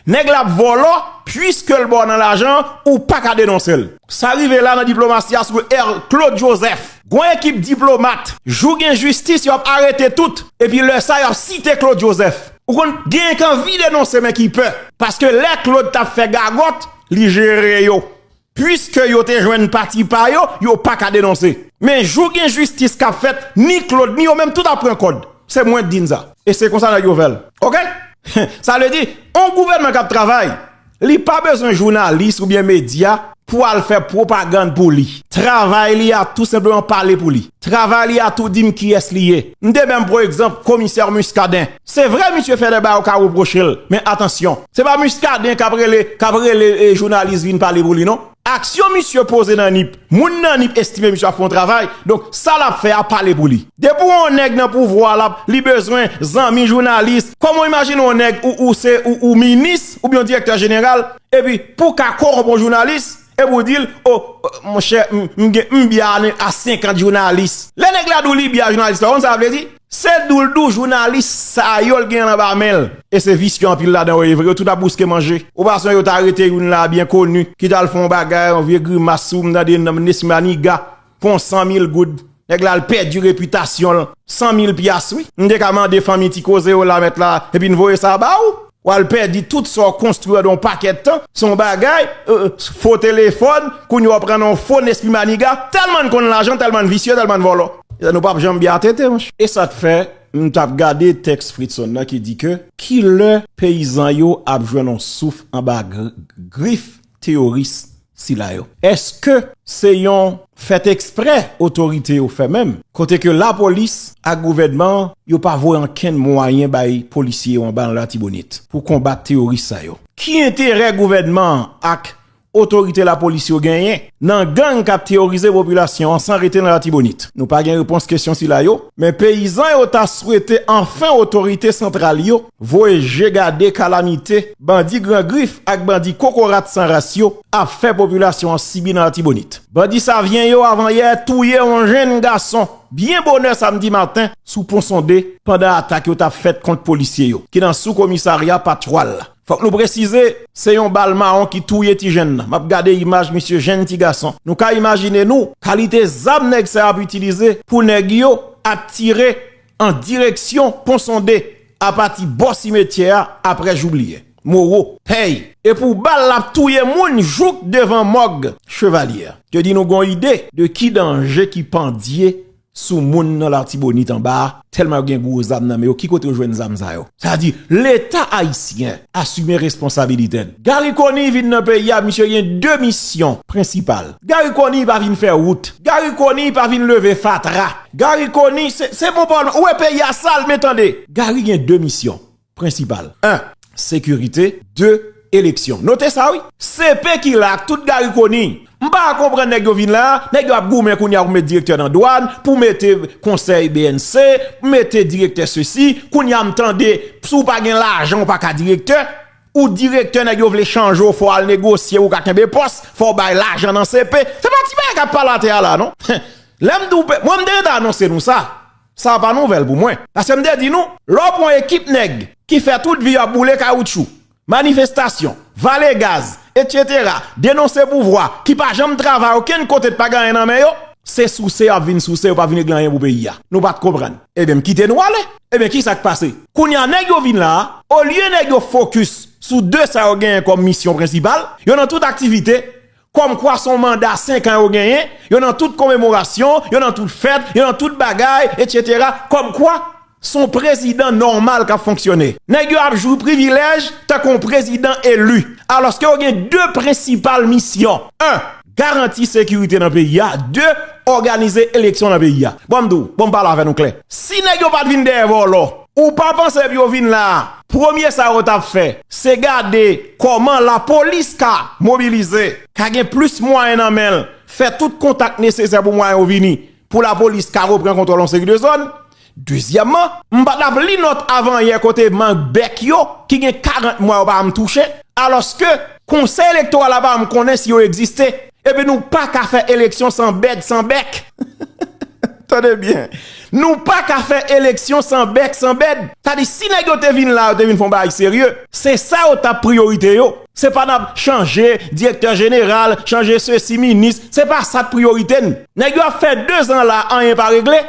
Nèg la ap vòlò, piske l ba w nan lajan, ou pa ka denonse l. Sa rive la nan diplomasi a sou Claude Joseph. Gon ekip diplomat, jou gen jistis, y ap arete tout. Epi lè sa, y ap site Claude Joseph. Ou konn, gen k anvi denonse, men ki pè. Paske lè Claude t ap fè gagòt, li jere yo. Piske yo te jwenn pati pa yo, yo pa ka denonse. Men jou gen jistis k ap fèt, ni Claude, ni yo menm, tout ap pran kòd. Se mwen k di n sa. E se konsa nèg yo fè l. Oke? Sa vle di, on gouvènman k ap travay, li pa bezwen jounalis oubyen medya pou al fè pwopagann pou li. Travay li a tou senpleman pale pou li. Travay li a tou di m kiyès li ye. M te menm pran egzanp komisè Muscadin. Se vre misye fè de bagay ou ka repwoche l, men atansyon. Se pa Muscadin k ap rele, k ap rele, e, jounalis vin pale pou li non. Aksyon misye poze nan Nip, moun nan Nip estime misye ap fè yon travay, donk sa l ap fè a pale pou li. Depi w yon nèg nan pouvwa l ap, li bezwen zanmi jounalis, kòman w imajine yon nèg ou, ou se, ou, ou minis, oubyen yon direktè jeneral, epi pou w ka kowonp yon jounalis, epi w di l, o, o, monchè, m, m gen, m byen a senkant jounalis. Lè nèg la di w li byen a jounalis la, w konn sa l vle di? Se di w l di w jounalis sa yo l gen anba men l. E se visye anpil ladan yo ye vre, yo tout ap bouske manje. Ou pa sonje yo t arete youn la byen koni, ki t al fè yon bagay, yon vye grimas sou m tande nan Nesmy Maniga, pou yon san mil goud. Nèg la al pèdi repitasyon l, san mil pyas wi. M te ka mande fanmi Ti Koze yo la mèt la, epi n voye sa ba w. W al pèdi tout sa w konstwi pandan yon pakèt tan, se yon bagay, e, e, fo telefòn, kounye a w pran nan yon fo Nesmy Maniga, tèlman n konn lajan, tèlman n visye, tèlman n vòlò. E nou p ap janm byen a Tete, monchè. E sa k fè, m t ap gade tèks Fritson nan ki di ke, kilè peyizan yo ap jwenn yon souf anba gr-, grif teyoris sila yo? Èske se yon fèt ekspre otorite yo fè menm, kote ke lapolis ak gouvènman an, yo pa voye ankenn mwayen bay polisye yo anba nan Latibonit pou konbat teyoris sa yo? Ki enterè gouvènman an ak otorite lapolis yo genyen nan gang k ap teyorize popilasyon an san rete nan Latibonit? Nou pa gen repons kesyon sila yo, men peyizan yo ta swete anfen otorite santral yo voye je gade kalamite bandi Gran Grif ak bandi Kokorat San Ras yo ap fè popilasyon an sibi nan Latibonit. Bandi Savyen yo avanyè touye yon jenn gason byen bonè samdi maten sou Pon Sonde pandan atak yo t ap fèt kont polisye yo ki nan sou komisarya Patwal la. Fòk nou presize, se yon bal mawon ki touye ti jenn nan. M ap gade imaj misye, jenn ti gason. Nou ka imajine nou kalite zam nèg sa yo ap itilize pou nèg yo ap tire an direksyon Pon Sonde apati bò simetyè a aprè Joubliyè. Mowo, pèy. E pou bal l ap touye moun jouk devan mòg Chevalier. Te di nou gon ide de ki danje ki pandye sou moun nan Latibonit anba a, tèlman yo gen gwo zam nan men yo. Ki kote yo jwenn zam sa yo? Sa di, Leta ayisyen asime responsabilite l. Garry Conille vin nan peyi a, misye gen de misyon prensipal. Garry Conille pa vin fè wout. Garry Conille pa vin leve fatra. Garry Conille, se, se bon pawòl. Ou wè peyi a sal, men tande. Garry gen de misyon prensipal. En, sekirite. De, eleksyon. Note sa, wi. C P ki la ak tout Garry Conille. M pa konprann nèg yo vin la, nèg yo ap goumen kounye a pou met direktè nan dwàn, pou mete konsèy B N C, pou mete direktè sesi. Kounye a m tande, si w pa gen lajan, w pa ka direktè. Ou direktè, nèg yo vle chanje w, fò w al negosye, ou ka kenbe pòs, fò w bay lajan nan C P. Se pa ti bagay k ap pale atè a la, non. Lè m di w, mwen, m te rete anonse nou sa. Sa pa nouvèl pou mwen. Paske m te di nou, lè w pran ekip nèg ki fè tout vi yo ap boule kawoutchou, manifestasyon, vale gaz, etsetera, denonse pouvwa, ki pa janm travay okenn kote, pa gen anyen nan men yo, se souse y ap vin souse, yo pa vin regle anyen pou peyi a. Nou pa t konprann. Ebyen, m kite nou ale. Ebyen, ki sa k pase? Kounye a, nèg yo vin la a, olye nèg yo fokis sou de sa yo genyen kòm misyon prensipal, yo nan tout aktivite, kòmkwa se yon manda senk an yo genyen, yo nan tout komemorasyon, yo nan tout fèt, yo nan tout bagay, etsetera. Kòmkwa se yon prezidan nòmal k ap fonksyone. Nèg yo ap jwi privilèj tankou yon prezidan eli. Alòske yo gen de prensipal misyon. En, garanti sekirite nan peyi a. De, òganize eleksyon nan peyi a. Bon, m di w, bon, m pale avè nou klè. Si nèg yo pa t vin dèyè vòlò, ou pa panse epi yo vin la a, premye sa yo t ap fè, se gade kòman lapolis ka mobilize, ka gen plis mwayen nan men l, fè tout kontak nesesè pou mwayen yo vini, pou lapolis ka repran kontwòl yon seri de zòn. Dezyèmman, m pa t ap li nòt avanyè kote mank bèk yo, ki gen karant mwa yo pa janm touche, alòske Konsèy Elektoral la pa janm konnen si yo egziste. Epi nou pa ka fè eleksyon san bèd, san bèk. Tande byen. Nou pa ka fè eleksyon san bèk, san bèd. Sa di, si nèg yo te vin la, yo te vin fè yon bagay serye, se sa yo t ap priyorite yo. Se pa n ap chanje direktè jeneral, chanje sesi, minis. Se pa sa k priyorite n. Nèg yo ap fè dezan la, anyen pa regle.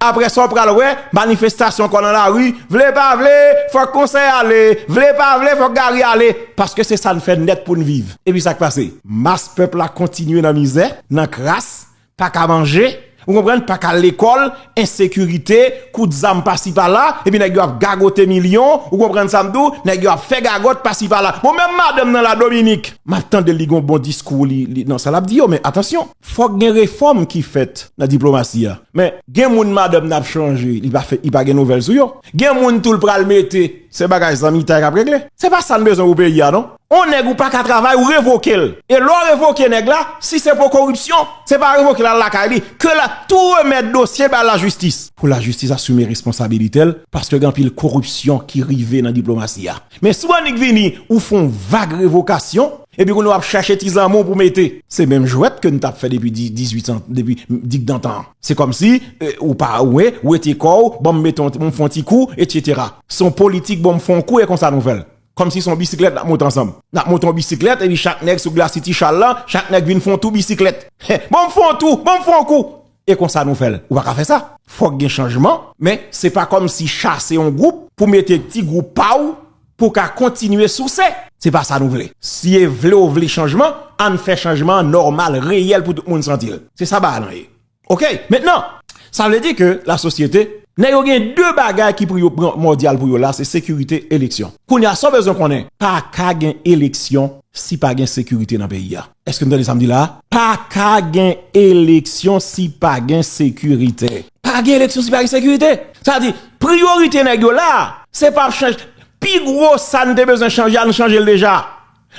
Apre sa, w pral wè manifestasyon ankò nan lari. Vle pa vle, fòk konsèy ale. Vle pa vle, fòk Garry ale. Paske se sa n fè nèt pou n viv. Epi sa k pase? Mas pèp la kontinye nan mizè, nan kras, pa ka manje, ou konprann, pa ka al lekòl, ensekirite, kout zam pasi pala, epi nèg yo ap gagote milyon, ou konprann sa m di w, nèg yo ap fè gagòt pasi pala. Bon, menm madanm nan la Dominik, m ap tande l, li gen yon bon diskou, li, li, nan sa l ap di yo, men atansyon, fòk gen refòm ki fèt nan diplomasi a. Men, gen moun madanm nan ap chanje, li pa fè, li pa gen nouvèl sou yo. Gen moun tou l pral mete, se bagay zanmitay k ap regle. Se pa sa n bezwen pou peyi a, non. On nèg ou pa ka travay, ou revoke l. E lè w revoke nèg la, si se pou koripsyon, se pa revoke l al lakay li. Ke l tou remèt dosye bay lajistis. Pou lajistis asime responsabilite l, paske gen anpil koripsyon ki rive nan diplomasi a. Men si w annik vini, ou fè yon vag revokasyon, epi kounye a w ap chèche ti zanmi w pou mete. Se menm jwèt ke n t ap fè depi di-, dizuit an, depi digdantan an. Se kòmsi, e, ou pa, ou, ou wete kò w, ban m mete yon, m fè yon ti kou, etsetera. Se yon politik, ban m fè yon kou, e konsa nou fè l. Kòmsi se yon bisiklèt n ap monte ansanm. N ap monte yon bisiklèt, epi chak nèg sou glasi ti chal lan, chak nèg vin fè yon tou bisiklèt. Ban m fè yon tou, ban m fè yon kou. E konsa nou fè l. Ou pa ka fè sa. Fòk gen chanjman, men se pa kòmsi chase yon gwoup pou mete ti gwoup pa w pou ka kontinye souse. Se pa sa nou vle. Si e vle w vle chanjman, ann fè chanjman an nòmal, reyèl pou tout moun santi l. Se sa bagay lan ye. Oke, mentnan, sa vle di ke lasosyete, nèg yo gen de bagay ki primòdyal pou yo la, se sekirite, eleksyon. Kounye a, sa w bezwen konnen, pa ka gen eleksyon si pa gen sekirite nan peyi a. Èske n tande sa m di la a? Pa ka gen eleksyon si pa gen sekirite. Pa ka gen eleksyon si pa gen sekirite. Sa di, priyorite nèg yo la a, se pa chanje. Pi gwo sa n te bezwen chanje a, nou chanje l deja.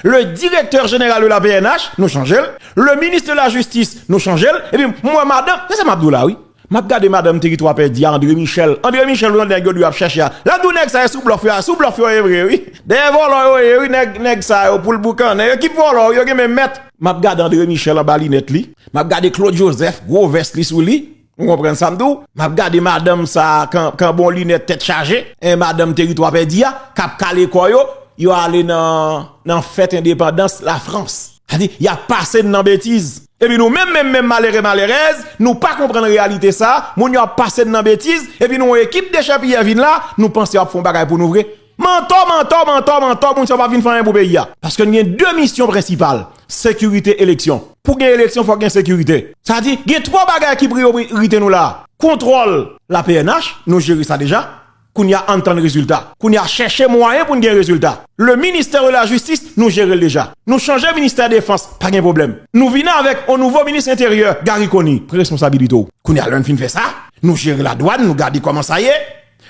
Le directeur général de la P N H, nou chanje l. Le ministre de la Justice, nou chanje l. Epi, m wè madanm, se sa m ap di w la, wi. M ap gade madanm Teritwa Pèdi a, André Michel. André Michel, ou tande nèg yo di yo ap chèche a. L ap di w nèg sa yo sou blòf yo a, sou blòf yo ye vre, wi. Dèyè vòlò yo ye, wi, nèg, nèg sa yo, poul boukannen. Yo ki vòlò, yo gen menm mèt. M ap gade André Michel anba linèt li. M ap gade Claude Joseph, gwo vès li sou li. Ou konprann sa m di w? M ap gade madanm sa a, kan, kanbon linèt tèt chaje, en, madanm Teritwa Pèdi a, k ap kale kò yo, yo ale nan, nan fèt endepandans Lafrans. Sa di, y ap pase n nan betiz. Epi nou menm, menm, menm malere, malerèz, nou pa konprann reyalite sa a, moun yo ap pase n nan betiz, epi nou yon ekip dechèpiyè vin la, nou panse y ap fè yon bagay pou nou vre. Mantò, mantò, mantò, mantò, moun sa yo p ap vin fè anyen pou peyi a. Paske n gen de misyon prensipal, sekirite, eleksyon. Pou gen eleksyon, fòk gen sekirite. Sa di, gen twa bagay ki priyorite nou la. kontwòl la P N H, nou jere sa deja. Kounye a, ann tann rezilta. Kounye a, chèche mwayen pou n gen rezilta. Le ministère de la justice, nou jere l deja. Nou chanje ministè defans, pa gen pwoblèm. Nou vini avèk yon nouvo minis enteryè, Garry Conille, pran responsabilite w. Kounye a, lè n fin fè sa, nou jere ladwàn, nou gade kòman sa ye.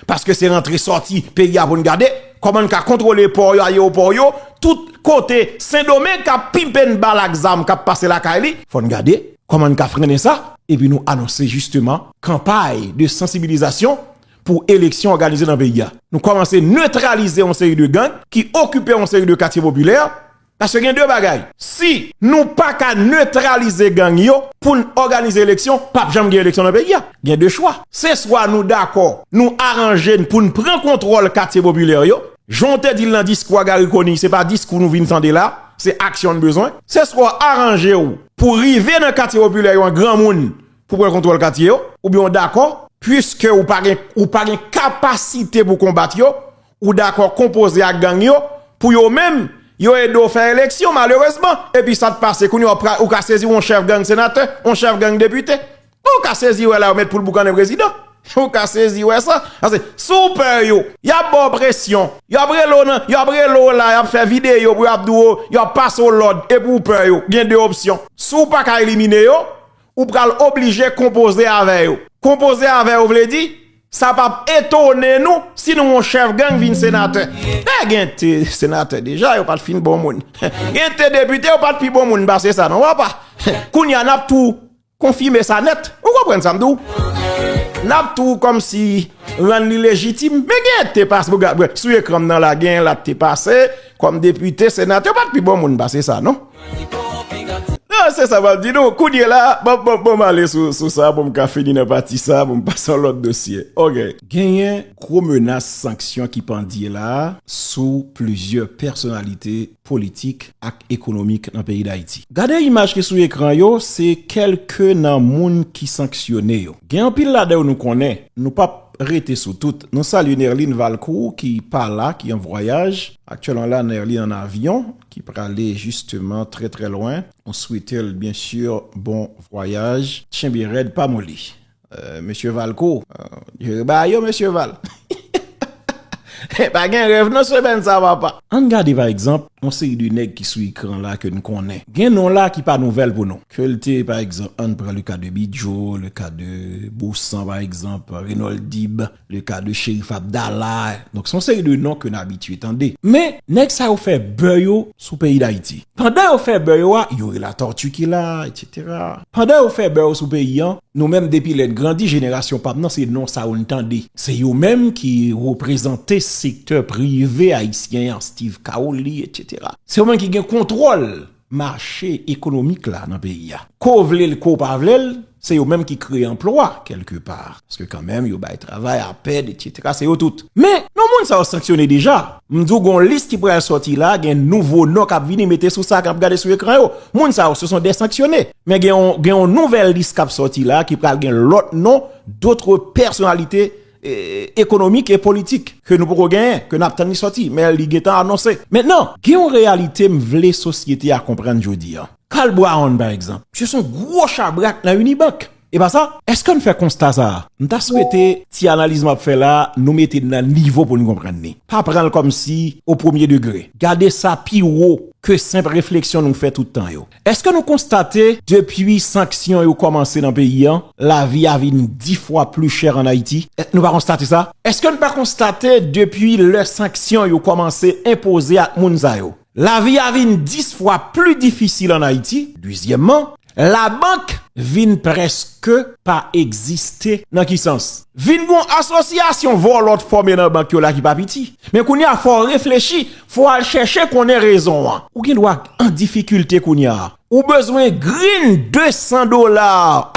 Paske se rantre sòti peyi a pou n gade kòman n ka kontwole pò yo, ayewopò yo, tout kote Sendomeng k ap pimpe n bal ak zam k ap pase lakay li. Fò n gade kòman n ka frennen sa, epi nou anonse jisteman kanpay de sansibilizasyon pou eleksyon òganize nan peyi a. Nou kòmanse netralize yon seri de gang ki okipe yon seri de katye popilè, paske gen de bagay. Si nou pa ka netralize gang yo pou n òganize eleksyon, p ap janm gen eleksyon nan peyi a. Gen de chwa. Se swa nou dakò, nou aranje n pou n pran kontwòl katye popilè yo. Jan w te di l nan diskou a Garry Conille, se pa diskou nou vin tande la, se aksyon n bezwen. Se swa w aranje w pou w rive nan katye popilè yo an granmoun pou pran kontwòl katye yo, oubyen w dakò, piske ou pa gen, ou pa gen kapasite pou konbat yo, ou dakò konpoze ak gang yo, pou yo menm, yo ede w fè eleksyon, malerezman. Epi sa t pase, kounye a w pra-, ou ka sezi w yon chèf gang senatè, yon chèf gang depite. Ou ka sezi wè la, yo met pou l boukannen prezidan. Ou ka sezi wè sa. Paske si w pè yo, y ap ba w presyon, y ap rele w nan, y ap rele w la, y ap fè videyo pou y ap di w, y ap pase w lòd, epi w pè yo. Gen de opsyon. Si w pa ka elimine yo, ou pral oblije konpoze avè yo. Konpoze avè yo vle di, sa p ap etone nou si nou yon chèf gang vin senatè. Dayè gen te senatè deja, yo pa t fin bon moun. Gen te depite, yo pa t pi bon moun pase sa, non, papa. Kounye a, n ap tou konfime sa nèt. Ou konprann sa m di w? N ap tou kòmsi rann li lejitim. Men gen te pase, sou ekran m nan la, gen la te pase kòm depite, senatè, yo pa t pi bon moun pase sa, non. Non, se sa m ap di nou. Kounye la, bon, bon, bon, m ale sou, sou sa pou m ka fini nan pati sa, pou m pase yon lòt dosye. Ok. Genyen gwo menas sanksyon ki pandye la sou plizyè pèsonalite politik ak ekonomik nan peyi Dayiti. Gade imaj ki sou ekran yo, se kèlke nan moun ki sanksyone yo. Gen anpil ladan yo nou konnen, nou p ap rete sou tout. Nou salye Nerline Valcourt ki pa la, ki an vwayaj. Aktyèlman la, Nerline an avyon, ki prale jisteman trè, trè lwen. Nou swete l, byen si, bon vwayaj. Tchenbe rèd, pa moli. Euh, mesye Valco, euh, jere bagay yo, mesye Val. Pa gen rèv nan semèn sa, papa. Ann gade, pa egzanp, yon seri de nèg ki sou ekran la ke n konnen. Gen non la ki pa nouvèl pou nou. Ke l te, pa egzanp, ann pran le ka de Bidjo, le ka de Bousan, pa egzanp, Renold Dib, le ka de Cherif Abdallah. Donk, se yon seri de non ke n abitye tande. Men, nèg sa yo fè bè yo sou peyi Dayiti. Pandan yo fè bè yo a, Youri Latortue ki la, etsetera. Pandan yo fè bè yo sou peyi an, nou menm depi lè n grandi, jenerasyon pa m nan, se non sa yo n tande. Se yo menm ki reprezante sektè prive ayisyen an, Steve Caoli, etsetera. Se yo menm ki gen kontwòl mache ekonomik la nan peyi a. Ke w vle l, ke w pa vle l, se yo menm ki kreye anplwa, kèlkepa. Paske kanmenm, yo bay travay a pèd, etsetera. Se yo tout. Men, non moun sa yo sanksyone deja. M di w, gon lis ki pral sòti la, gen nouvo non k ap vini, mete sou sa, k ap gade sou ekran yo. Moun sa yo, se son de sanksyone. Men gen yon, gen yon nouvèl lis k ap sòti la, ki pral gen lòt non, d'autres personnalités, eh, économiques et politiques, ke nou poko genyen, ke n ap tann li sòti, men li gentan anonse. Mentnan, gen yon reyalite m vle sosyete a konprann jodi a. Carl Brown, pa egzanp, se yon gwo chabrak nan Unibank. E pa sa? Èske n fè konsta sa a? M ta swete ti analiz m ap fè la, nou mete l nan nivo pou n konprann li. Pa pran l kòmsi o premye degre. Gade sa pi wo ke senp refleksyon nou fè tout tan yo. Èske nou konstate, depi sanksyon yo kòmanse nan peyi an, lavi a vin dis fwa pli chè ann Ayiti? È, nou pa konstate sa? Èske n pa konstate, depi lè sanksyon yo kòmanse enpoze ak moun sa yo, lavi a vin dis fwa pli difisil ann Ayiti? Dezyèmman, labank vin prèske pa egziste. Nan ki sans? Vin gon asosyasyon vòlò t fòme nan bank yo la ki pa piti. Men kounye a, fò w reflechi, fò w al chèche konnen rezon an. Ou gen dwa an difikilte kounye a. Ou bezwen grenn de san dola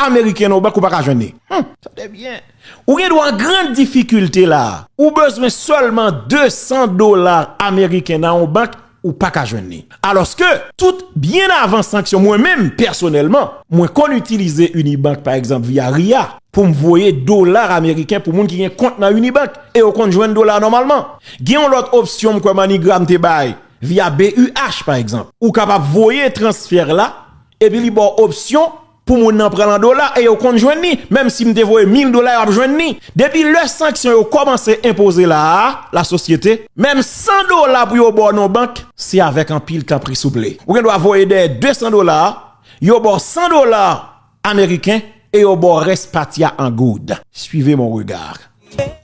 ameriken nan yon bank, ou pa ka jwenn li. Hum, tande byen. Ou gen dwa an grann difikilte la. Ou bezwen sèlman de san dola ameriken nan yon bank, ou pa ka jwenn li. Alòske, tout byen avan sanksyon, mwen menm, pèsonèlman, mwen konn itilize Unibank, pa egzanp, via Ria, pou m voye dola ameriken pou moun ki gen kont nan Unibank, e yo konn jwenn dola nòmalman. Gen yon lòt opsyon, m kwè MoneyGram te bay, via B U H, pa egzanp. Ou kapab voye transfè la, epi li ba w opsyon pou moun nan pran l an dola e yo konn jwenn li. Menm si m te voye mil dola, yo ap jwenn li. Depi lè sanksyon yo kòmanse enpoze la a, la sosyete, menm san dola pou yo ba w nan bank, se avèk anpil tanpri souple. Ou gen dwa voye dèyè de san dola, yo ba w san dola ameriken e yo ba w rès pati a an goud. Suivez mon regard.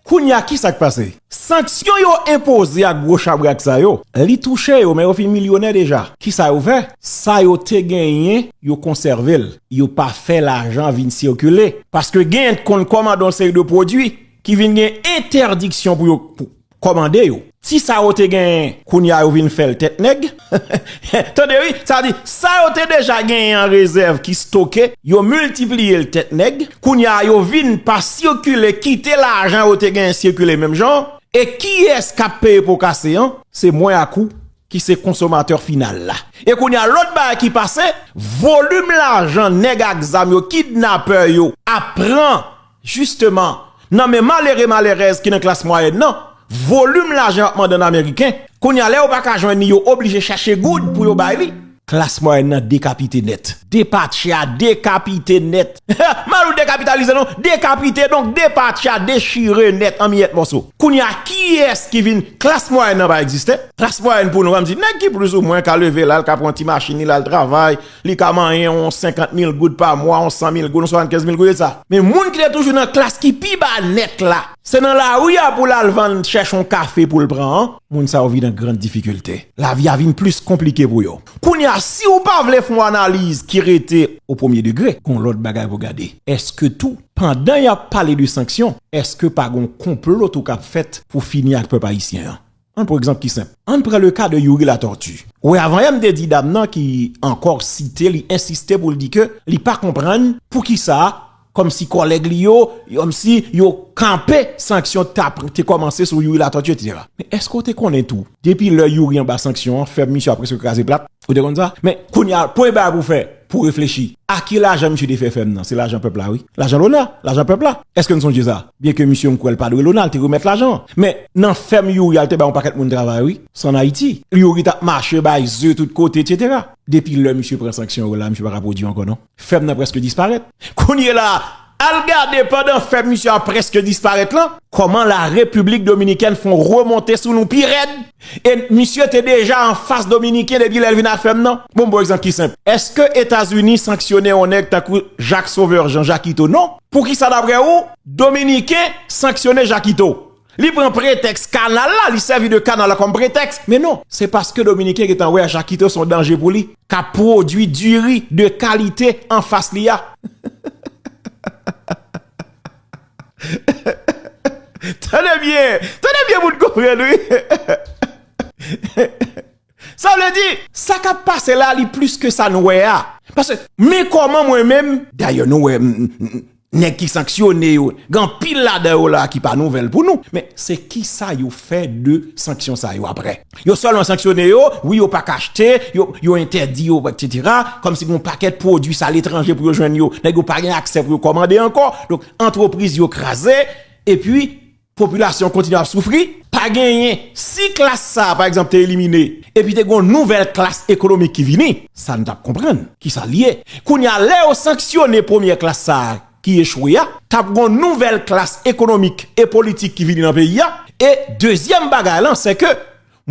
Kounye a, ki sa k pase? Sanksyon yo enpoze ak gwo chabrak sa yo, li touche yo, men yo fin milyonè deja. Ki sa yo fè? Sa yo te genyen, yo konsève l. Yo pa fè lajan vin sikile. Paske genyen t konn kòmande yon seri de pwodui ki vin gen entèdiksyon pou yo pou kòmande yo. Ti sa yo te genyen, kounye a yo vin fè l tèt nèg. Tande wi, sa di, sa yo te deja genyen an rezèv ki stoke, yo miltipliye l tèt nèg. Kounye a yo vin pa sikile, kite lajan yo te genyen sikile menm jan. E kiyès k ap peye po kase an? Se mwen ak ou ki se konsomatè final la. E kounye a, lòt bagay ki pase, volim lajan nèg ak zam yo, kidnapè yo ap pran, jisteman, nan men malere malerèz ki nan klas mwayèn nan, volim lajan y ap mande an ameriken, kounye a, lè yo pa ka jwenn li, yo oblije chache goud pou yo bay li. Klas mwayèn nan dekapite nèt. Depatche a dekapite nèt. Malou dekapitalize non, dekapite, donk depatche a dechire nèt an miyèt mòso. Kounye a, kiyès ki vin? Klas mwayèn nan pa egziste. Klas mwayèn pou nou, ann di, nèg ki plizoumwen ka leve la, l ka pran ti machin li, l al travay, li ka manyen yon senkant mil goud pa mwa, yon san mil goud, yon swasannkenz mil goud, e sa. Men moun ki te toujou nan klas ki pi ba nèt la, se nan lari a pou l al vann, chèche yon kafe pou l pran an, moun sa yo vin an grann difikilte. Lavi a vin plis konplike pou yo. Kounye a, si w pa vle fè yon analiz ki rete o premye degre, gon lòt bagay pou gade. Èske tou, pandan y ap pale de sanksyon, èske pa gon konplo tou k ap fèt pou fini ak pèp ayisyen an? Ann pran egzanp ki senp. Ann pran le ka de Youri Latortue. Ou wè, avan yè m te di dam nan ki ankò site, li ensiste pou l di ke li pa konprann poukisa, kòmsi kòlèg li yo, kòmsi yo kanpe sanksyon t ap, te kòmanse sou Youri Latortue, etsetera. Men èske w te konnen tou, depi lè Youri anba sanksyon an, fèm misye a prèske kraze plat? Ou te konn sa? Men kounye a, premye bagay pou w fè, pou w reflechi. A ki lajan misye te fè fèm nan? Se lajan pèp la, wi. Lajan lona, lajan pèp la. Èske n sonje sa? Byenke misye, m kwè l pa dwe lona, l te remèt lajan an. Men nan fèm Youri a, l te bay yon pakèt moun travay, wi. Se ann Ayiti. Youri t ap mache bay ze tout kote, etsetera. Depi lè misye pran sanksyon yo la, misye pa ka pwodui ankò, non. Fèm nan prèske disparèt. Kounye la, al gade pandan fèm misye a prèske disparèt lan, kòman la Repiblik Dominikèn fè yon remonte sou nou pi rèd. E misye te deja anfas Dominiken depi lè l vin ak fèm nan. Bon, m ba w egzanp ki senp. Èske Etazini sanksyone yon nèg tankou Jacques Sauveur Jean Jakito? Non. Poukisa, daprè ou, Dominiken sanksyone Jakito? Li pran pretèks kanal la, li sèvi de kanal la kòm pretèks. Men non, se paske Dominiken gentan wè Jakito se yon danje pou li, k ap pwodui diri de kalite anfas li a. Tande byen, tande byen pou n konprann, wi. Sa vle di, sa k ap pase la, li plis ke sa n wè a. Paske, men kòman mwen menm, dayè, nou wè, m, m, m, nèg ki sanksyone yo, gen anpil ladan yo la ki pa nouvèl pou nou. Men se kisa yo fè de sanksyon sa yo apre? Yo sèlman sanksyone yo, wi, yo pa ka achte, yo, yo entèdi yo, etsetera. Kòmsi gen yon pakèt pwodui sa letranje pou yo jwenn yo. Nèg yo pa gen aksè pou yo kòmande ankò. Donk, antrepriz yo kraze, epi popilasyon kontinye ap soufri. Pa genyen, si klas sa a, pa egzanp, te elimine, epi te gen yon nouvèl klas ekonomik ki vini, sa n t ap konprann kisa l ye. Kounye a, lè yo sanksyone premyè klas sa a ki echwe a, t ap gen yon nouvèl klas ekonomik e politik ki vini nan peyi a. E dezyèm bagay lan, se ke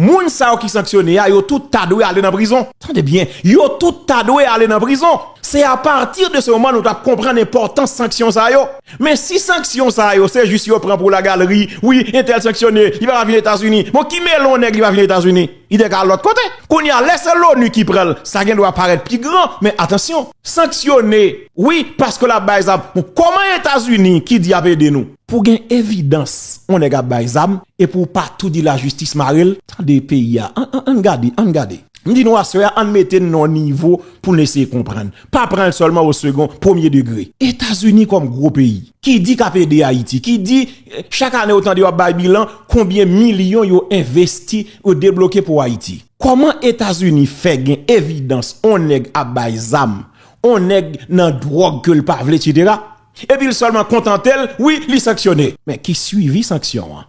moun sa yo ki sanksyone a, yo tout ta dwe ale nan prizon. Tande byen, yo tout ta dwe ale nan prizon. Se apati de se moman nou t ap konprann enpòtans sanksyon sa yo. Men si sanksyon sa yo, se jis yo pran pou lagalri, wi, entèl sanksyone, li pa ka vin Etazini. Bon, ki melon nèg li pa vin Etazini? Li te ka al lòt kote. Kounye a, lè se Loni ki pran l, sa gen dwa parèt pi gran, men atansyon, sanksyone, wi, paske l ap bay zam. Bon, kòman Etazini ki di ap ede nou? Pou gen evidans, yon nèg ap bay zam, e pou w pa tou di lajistis mare l, tande peyi a. Ann, ann, ann gade, ann gade. M di nou aswè a, ann mete n nan yon nivo pou n eseye konprann. Pa pran l sèlman o segon, premye degre. Etazini kòm gwo peyi, ki di k ap ede Ayiti, ki di, eh, chak ane ou tande yo ap bay bilan, konbyen milyon yo envesti, yo debloke pou Ayiti. Kòman Etazini fè gen evidans on nèg ap bay zam, on nèg nan dwòg ke l pa vle, etsetera? Epi l sèlman kontante l, wi, li sanksyone. Men ki swivi sanksyon an?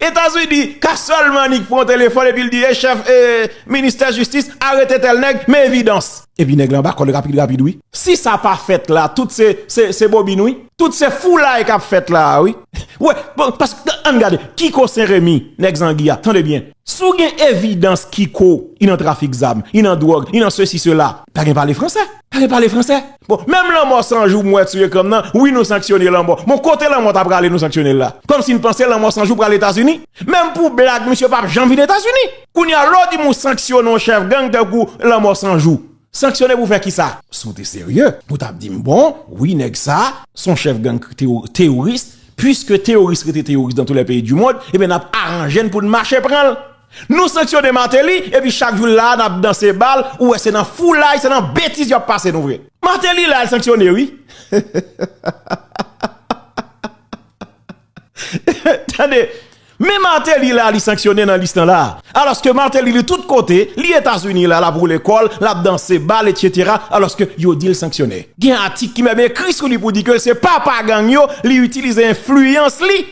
Etazini ka sèlman nik pran telefòn epi l di, e chèf, e, ministè jistis, arete tèl nèg, men evidans. Epi nèg la anba kòl rapid, rapid, wi. Si sa pa fèt la, tout se, se, se bobin, wi. Tout se foulay k ap fèt la, wi. Wè, bon, paske, ann gade, Kiko Sen Remi, nèg Zangi a, tande byen. Si w gen evidans Kiko, li nan trafik zam, li nan dwòg, li nan sesi, sela, pa gen pale fransè. Pa gen pale fransè. Bon, menm lanmò san jou m wè sou ekran m nan, wi, nou sanksyone lanmò. Bon, kote lanmò ta prale, nou sanksyone l la? Kòmsi n panse lanmò san jou pral Etazini. Menm pou blag, misye p ap janm vin Etazini. Kounye a, lè w di m ou sanksyone yon chèf gang tankou lanmò san jou. Sanksyone pou fè kisa? Si w te serye, ou t ap di m, bon, wi, nèg sa, se yon chèf gang tero-, teworis, puiske teworis rete teworis dans tous les pays du monde, ebyen, n ap aranje n pou n mache pran l. Nou sanksyone Martelly, epi chak jou l la, n ap danse bal, ou wè se nan foulay, se nan betiz y ap pase nou vre. Martelly la, l sanksyone, wi. Tande, men Martelly la, li sanksyone nan lis lan la. Alòske Martelly, li tout kote, li Etazini la, l ap woule kò l, l ap danse bal, etsetera, alòske yo di l sanksyone. Gen atik ki menm ekri sou li pou di ke se papa gang yo, li itilize enfliyans li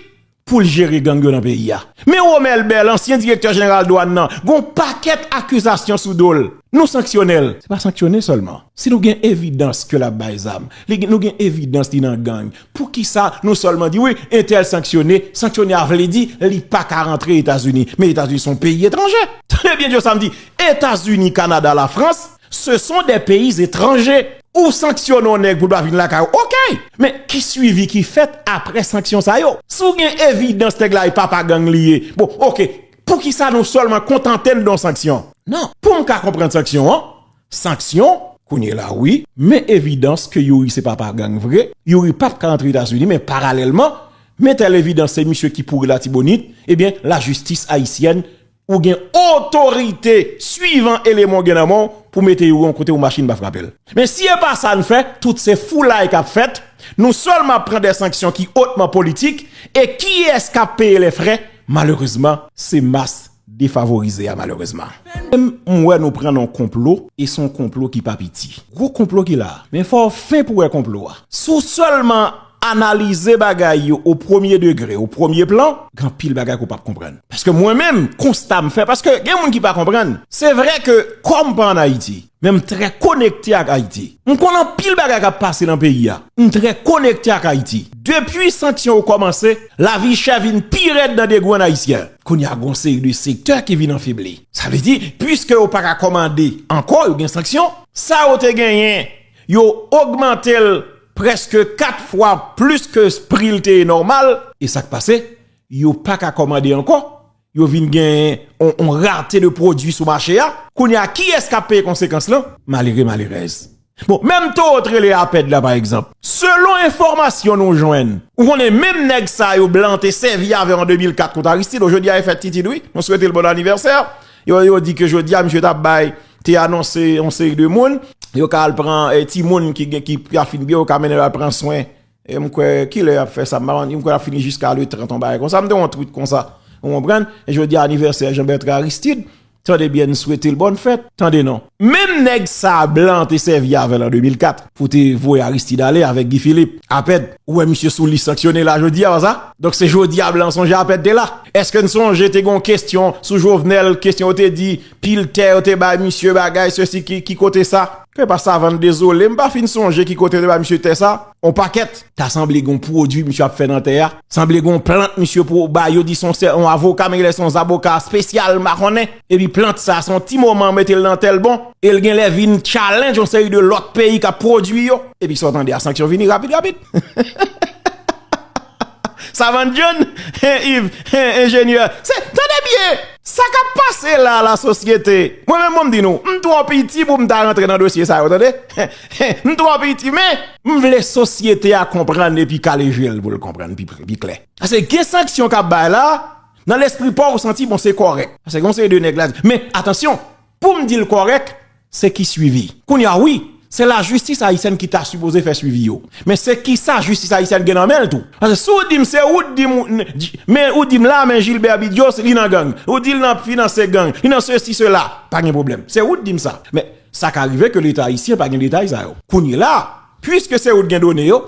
pou l jere gang yo nan peyi a. Men Romel Bell, ansyen direktè jeneral dwàn nan, gon pakèt akizasyon sou do l. Nou sanksyone l. Se pa sanksyone sèlman. Si nou gen evidans ke l ap bay zam, li gen, nou gen evidans li nan gang, poukisa nou sèlman di, wi, entèl sanksyone, sanksyone a vle di li pa ka rantre Etazini. Men Etazini se yon peyi etranje. Tande byen, Djo, sa m di, Etazini, Kanada, Lafrans, ce sont des pays étrangers. Ou sanksyone yon nèg pou l pa vin lakay ou, oke. Men ki swivi ki fèt apre sanksyon sa yo? Si w gen evidans nèg la e papa gang li ye, bon, oke, poukisa nou sèlman kontante n de yon sanksyon? Non, pou m ka konprann sanksyon an, sanksyon, kounye la wi, men evidans ke Youri se papa gang vre, Youri p ap ka rantre Etazini, men paralèlman, men tèl evidans se misye ki pouri Latibonit, ebyen, lajistis ayisyèn ou gen otorite swivan eleman w gen nan men w pou mete Youri yon kote ou machin pa frape l. Men si e pa sa n fè, tout se foulay k ap fèt, nou sèlman ap pran de sanksyon ki otman politik, e kiyès k ap peye lè frè? Malerezman, se mas defavorize a, malerezman. Menm m wè nou pran nan yon konplo, e se yon konplo ki pa piti. Gwo konplo ki la a. Men fò w fen pou wè konplo a. Si w sèlman analize bagay yo o premye degre, o premye plan, gen anpil bagay ke w p ap konprann. Paske mwen menm, konsta m fè, paske gen moun ki pa konprann. Se vre ke kò m pa ann Ayiti, men m trè konekte ak Ayiti. M konn anpil bagay k ap pase nan peyi a. M trè konekte ak Ayiti. Depi sanksyon yo kòmanse, lavi chè vin pi rèd nan degrenn ayisyen. Kounye a, gen yon seri de sektè ki vin anfebli. Sa vle di, piske yo pa ka kòmande ankò, yo gen sanksyon, sa yo te genyen, yo ogmante l prèske kat fwa plis ke pri l te ye nòmal. E sa k pase? Yo pa ka kòmande ankò. Yo vin gen yon, yon rate de pwodui sou mache a. Kounye a, kiyès k ap peye konsekans lan? Malere, malerèz. Bon, menm toro t rele APED la, pa egzanp. Selon enfòmasyon nou jwenn, ou konnen menm nèg sa yo blan te sèvi avè yo an de mil kat kont Aristide, o jodi a e fèt Titid, wi. Nou swete l bon anivèsè. Yo, yo di ke jodi a, misye t ap bay, te anonse yon seri de moun, yo ka al pran, eh, timoun ki gen, ki, ki pa fin byen, yo ka mennen yo al pran swen. E m kwè, kilè y ap fè sa? M pa konn, m kwè y ap fini jiska le trant, yon bagay konsa. M te wè yon tweet konsa. Ou konprann? E jodi a anivèsè Jean Bertrand Aristide. Tande byen, n swete l bòn fèt. Tande non. Menm nèg sa a blan te sèvi avè l an de mil kat pou te voye Aristide ale avèk Guy Philippe. APED, ou wè misye sou lis sanksyone la jodi a, pa sa? Donk se jodi a blan sonje APED te la. Èske n sonje te gen yon kesyon sou Jovenel, kesyon yo te di, pil tè yo te bay misye, bagay, sesi, ki, ki kote sa? Ke pa savann, dezole, m pa fin sonje ki kote yo te bay misye tè sa. On pakèt. Ta sanble gon pwodui misye ap fè nan tè a. Sanble gon plant misye pou ba yo di se yon sè, yon avoka, men genlè se yon zaboka espesyal, m pa konnen. Epi plant sa, se yon ti moman mete l nan tè l bon. E l genlè vin challenge yon seri de lòt peyi k ap pwodui yo. Epi sa w tande a, sanksyon vini rapid, rapid. Savann John, Yves, enjenyè. Se, tande byen, sa k ap pase la, lasosyete. Mwen menm, mwen m di nou, m twò piti pou m ta rantre nan dosye sa yo, tande. M twò piti, men m vle sosyete a konprann epi kale je l pou l konprann pi, pi klè. Paske gen sanksyon k ap bay la, nan lespri pa w, ou santi, bon, se kòrèk. Paske gen yon seri de nèg la, men atansyon, pou m di l kòrèk, se ki swivi. Kounye a, wi, se lajistis ayisyèn ki ta sipoze fè swivi yo. Men se kisa jistis ayisyèn gen nan men l tou. Paske si w di m, se ou k di m, men ou di m la, men Gilbert Bidjo, li nan gang. Ou di l nan finanse gang, li nan sesi, sela. Pa gen pwoblèm. Se ou k di m sa. Men sa ka rive ke Leta ayisyen pa gen detay sa yo. Kounye la, piske se ou k gen done yo,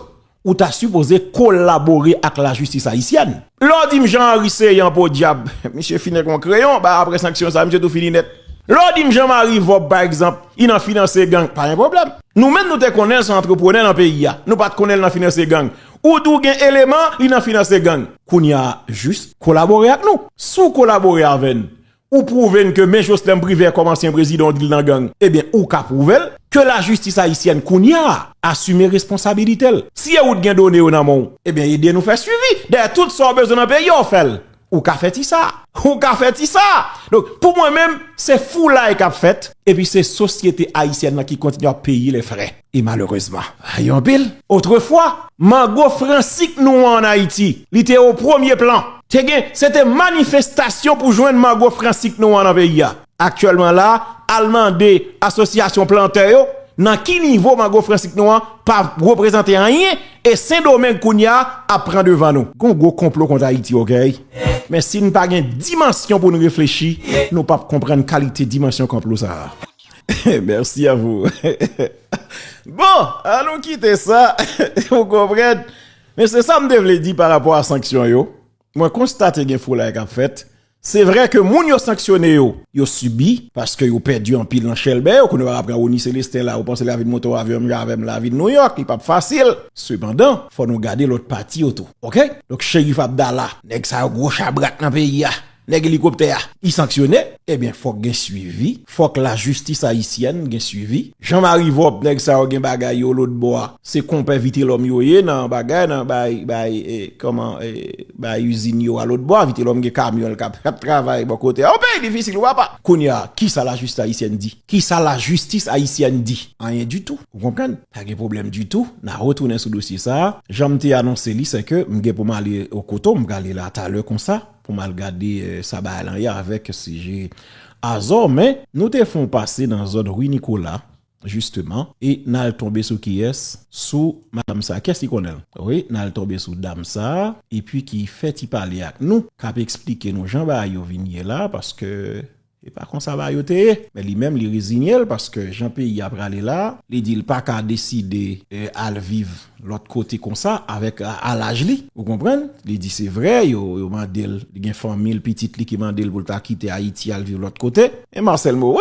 ou ta sipoze kolabore ak lajistis ayisyèn. Lè w di m Jean Henry Ceant, podyab, misye fini kon kreyon, ba apre sanksyon sa, misye tou fini nèt. Lè w di m Jean Marie Vorbe, pa egzanp, li nan finanse gang, pa gen pwoblèm. Nou menm nou te konnen l se yon antreprenè nan peyi a. Nou pa t konnen l nan finanse gang. Ou di w gen eleman, li nan finanse gang. Kounye a, jis kolabore ak nou. Si w kolabore avè n, ou pwouve n ke men Joslèn Privè kòm ansyen prezidan w di l nan gang, ebyen, ou ka pwouve l ke lajistis ayisyèn kounye a asime responsabilite l. Si e ou t gen done yo nan men w, ebyen, ede nou fè swivi. Dèyè tout sa w bezwen nan peyi a, w fè l. Ou ka fè ti sa. Ou ka fè ti sa. Donk, pou mwen menm, se foulay k ap fèt, epi se sosyete ayisyèn nan ki kontinye ap peye lè frè. E malerezman, ay anpil. Otrefwa, mango fransik nou an ann Ayiti, li te o premye plan. Te gen, se te manifestasyon pou jwenn mango fransik nou an nan peyi a. Aktyèlman la, al mande asosyasyon plantè yo, nan ki nivo mango fransik nou an pa reprezante anyen, e Sendomeng kounye a ap pran devan nou. Gon gwo konplo kont Ayiti, oke? Men si n pa gen dimansyon pou n reflechi, nou p ap konprann kalite dimansyon konplo sa a. Merci à vous. Bon, an nou kite sa, ou konprann. Men se sa m te vle di pa rapò a sanksyon yo. Mwen konstate gen foulay k ap fèt. Se vre ke moun yo sanksyone yo, yo sibi, paske yo pèdi anpil nan chèlbè yo. Kounye a w ap pran Rony Célestin la, ou panse l a vin monte yon avyon menm jan avè m, l a vin Nouyòk, li p ap fasil. Sepandan, fò nou gade lòt pati yo tou. Oke? Donk, Cherif Abdallah, nèg sa yo gwo chabrak nan peyi a. Nèg elikoptè a, li sanksyone, ebyen, fòk gen swivi, fòk lajistis ayisyèn gen swivi. Jean Marie Vorbe, nèg sa yo gen bagay yo lòtbò a, se konpè Vitelhomme yo ye nan bagay, nan bay, bay, e, kòman, e, bay izin yo a lòtbò a. Vitelhomme gen kamyon l k ap, k ap travay bò kote a. Yon peyi difisil, wi papa. Kounye a, kisa lajistis ayisyèn di? Kisa lajistis ayisyèn di? Anyen ditou. Ou konprann? Pa gen pwoblèm ditou. N a retounen sou dosye sa a. Jan m te anonse li, se ke m gen pou m ale Okoto, m prale la talè konsa. Pou m al gade, eh, sa bagay lan ye avèk sijè Azò, men nou te fè yon pase nan zòn Ri Nikola, jisteman, e n al tonbe sou kiyès? Sou madanm sa. Kiyès ki konnen l? Wi, n al tonbe sou dam sa, epi ki fè ti pale ak nou, k ap eksplike nou jan bagay yo vin ye la, paske e pa konsa bagay yo te ye. Men li menm, li reziye l, paske jan peyi a prale la, li di l pa ka deside, eh, al viv lòt kote konsa avèk a, a laj li. Ou konprann? Li di se vre, yo, yo mande l, li gen fanmi l, pitit li ki mande l pou l ta kite Ayiti al viv lòt kote. E Marcel Moreau,